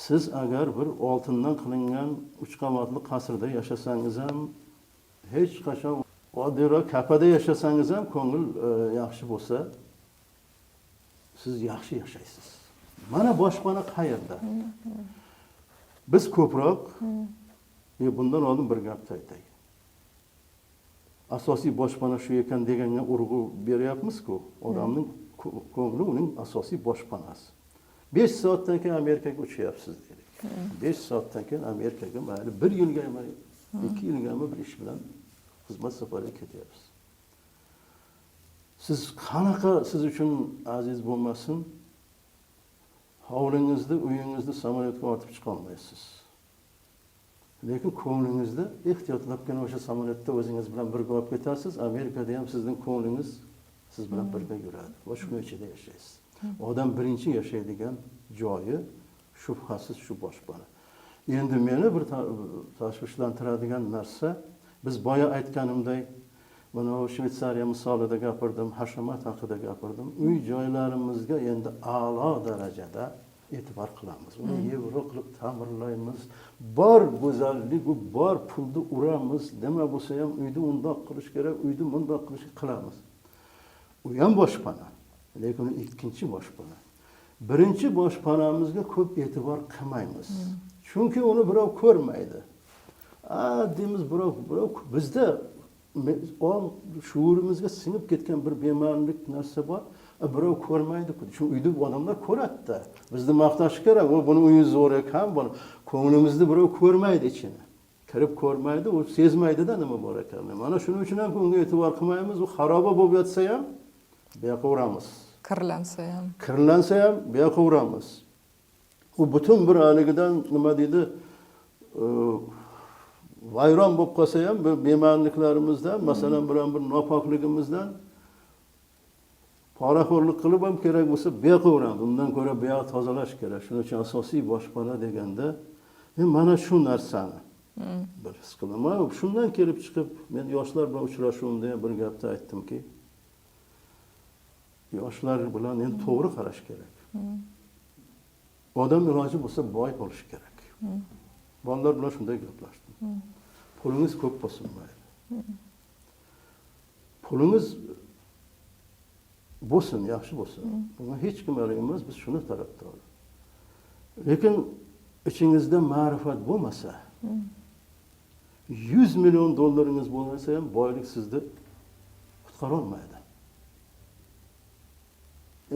siz agar bir oltindan qilingan 3 qavatli qasrda yashasangiz ham, hech qachon oddiyroq kapada yashasangiz ham ko'ngil yaxshi bo'lsa, siz yaxshi yashaysiz. Mana boshpana qayerda? Biz ko'proq bundan oldin bir gapni aytay. Asosiy boshpana shu ekan deganga urg'u beryapmiz-ku. Odamning ko'ngli uning asosiy boshpanasi. 5 soatdan keyin Amerikaga uchyapsiz deylik. 5 soatdan keyin Amerikaga mayli 1 yilgami, 2 yilgami bir ish bilan xizmat safariga ketyapsiz. Siz qanaqa siz uchun aziz bo'lmasin, hovlingizni, uyingizni samolyotga ortib chiqa olmaysiz. Lekin ko'nglingizda ehtiyotlabgina o'sha samolyotda o'zingiz bilan birga olib ketasiz. Amerikada ham sizning ko'nglingiz siz bilan birga yuradi va shuni ichida yashaysiz. Odam birinchi yashaydigan joyi shubhasiz shu boshpana. Endi meni bir tashvishlantiradigan narsa, biz boya aytganimday, mana Shvetsariya misolida gapirdim, hashamat haqida gapirdim. Uy joylarimizga endi a'lo darajada e'tibor qilamiz. Uni yevro qilib ta'mirlaymiz. Bor go'zallik, bor pulni uramiz. Nima bo'lsa ham uyni undoq qilish kerak, uyni bundoq qilish qilamiz. U ham boshpana, lekin ikkinchi boshpana. Birinchi boshpanamizga ko'p e'tibor qilmaymiz. Chunki uni birov ko'rmaydi. Deymiz, birov bizda shuurimizga singib ketgan bir bema'nilik narsa bor. Birov ko'rmaydi-ku. Shu uyda odamlar ko'radi-da. Bizni maqtash kerak. U buni uyi zo'r ekan, buni ko'nglimizni birov ko'rmaydi ichini. Kirib ko'rmaydi, u sezmaydi-da nima bor ekanini. Mana shuning uchun ham unga e'tibor qilmaymiz. U xaroba bo'lib yotsa ham bu yoqqa uramiz. Kirlansa ham. Kirlansa ham bu yoqqa uramiz. U butun bir haligidan nima deydi, vayron bo'lib qolsa ham bir bema'niliklarımizdan, masalan, biron bir nopokligimizdan Poraxo'rlik qilib ham kerak bo'lsa bu yoqqa uramiz. Undan ko'ra bu yoqni tozalash kerak. Shuning uchun asosiy boshpana deganda men mana shu narsani bir his qilaman. Shundan kelib chiqib men yoshlar bilan uchrashuvimda ham bir gapni aytdimki, yoshlar bilan endi to'g'ri qarash kerak. Odam iloji bo'lsa boy bo'lishi kerak. Bolalar bilan shunday gaplashdim. Pulingiz ko'p bo'lsin mayli. Pulingiz bo'lsin, yaxshi bo'lsin. Bunga hech kim emas, biz shuni tarafdori. Lekin ichingizda ma'rifat bo'lmasa, 100 million dollaringiz bo'lmasa ham boylik sizni qutqara olmaydi.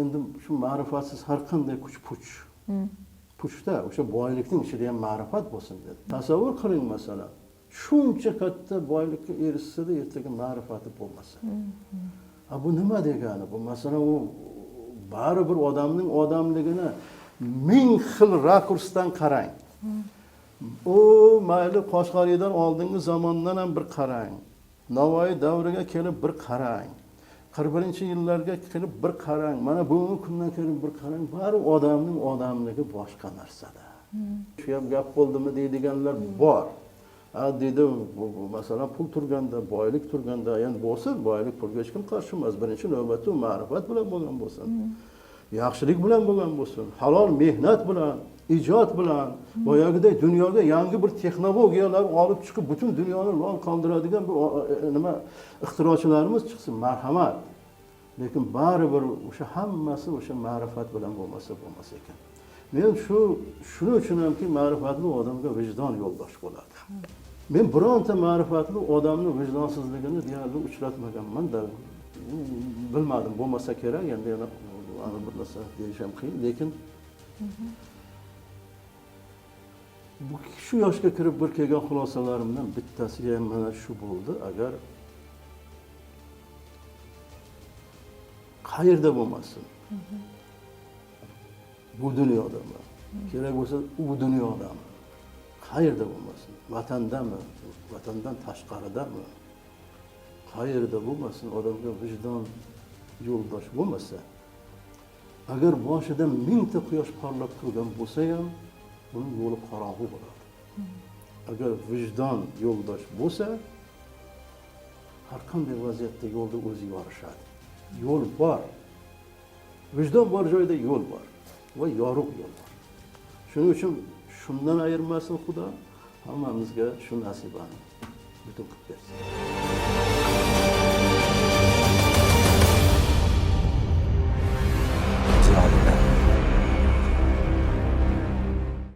Endi shu ma'rifatsiz har qanday kuch puch. Puchda o'sha boylikning ichida ham ma'rifat bo'lsin dedi. Tasavvur qiling masalan, shuncha katta boylikka erishsa-da ertaga ma'rifati bo'lmasa. Ha, bu nima degani? Bu masalan u baribir odamning odamligini ming xil rakursdan qarang. U mayli Qoshg'ariydan oldingi zamondan ham bir qarang. Navoiy davriga kelib bir qarang. 41-yillarga kelib bir qarang. Mana bugungi kundan kelib bir qarang. Bari odamning odamligi boshqa narsada. Shu ham gap bo'ldimi deydiganlar bor. Ha deydi, masalan pul turganda, boylik turganda, endi bo'lsin, boylik pulga hech kim qarshi emas. Birinchi navbatda ma'rifat bilan bo'lgan bo'lsin. Yaxshilik bilan bo'lgan bo'lsin, halol mehnat bilan, ijod bilan, boyagidek dunyoga yangi bir texnologiyalar olib chiqib, butun dunyoni lol qoldiradigan bir nima ixtirochilarimiz chiqsin, marhamat. Lekin baribir o'sha hammasi o'sha ma'rifat bilan bo'lmasa bo'lmas ekan. Men shuning uchun hamki ma'rifatli odamga vijdon yo'ldosh bo'ladi. Men bironta ma'rifatli odamni vijdonsizligini deyarli uchratmaganman-da. Bilmadim, bo'lmasa kerak, endi yana bir narsa deyish ham qiyin, lekin shu yoshga kirib bir kelgan xulosalarimdan bittasi ham mana shu bo'ldi. Agar qayerda bo'lmasin, bu dunyodami, kerak bo'lsa u dunyodami, qayerda bo'lmasin, vatandami, vatandan tashqaridami, qayerda bo'lmasin, odamga vijdon yo'ldosh bo'lmasa, agar boshida mingta quyosh porlab turgan bo'lsa ham, uning yo'li qorong'u bo'ladi. Agar vijdon yo'ldosh bo'lsa, har qanday vaziyatda yo'lda o'zi yorishadi. Yo'l bor. Vijdon bor joyda yo'l bor va yorug' yo'l bor. Shuning uchun shundan ayirmasin Xudo, hammamizga shu nasibani butun qilib bersin.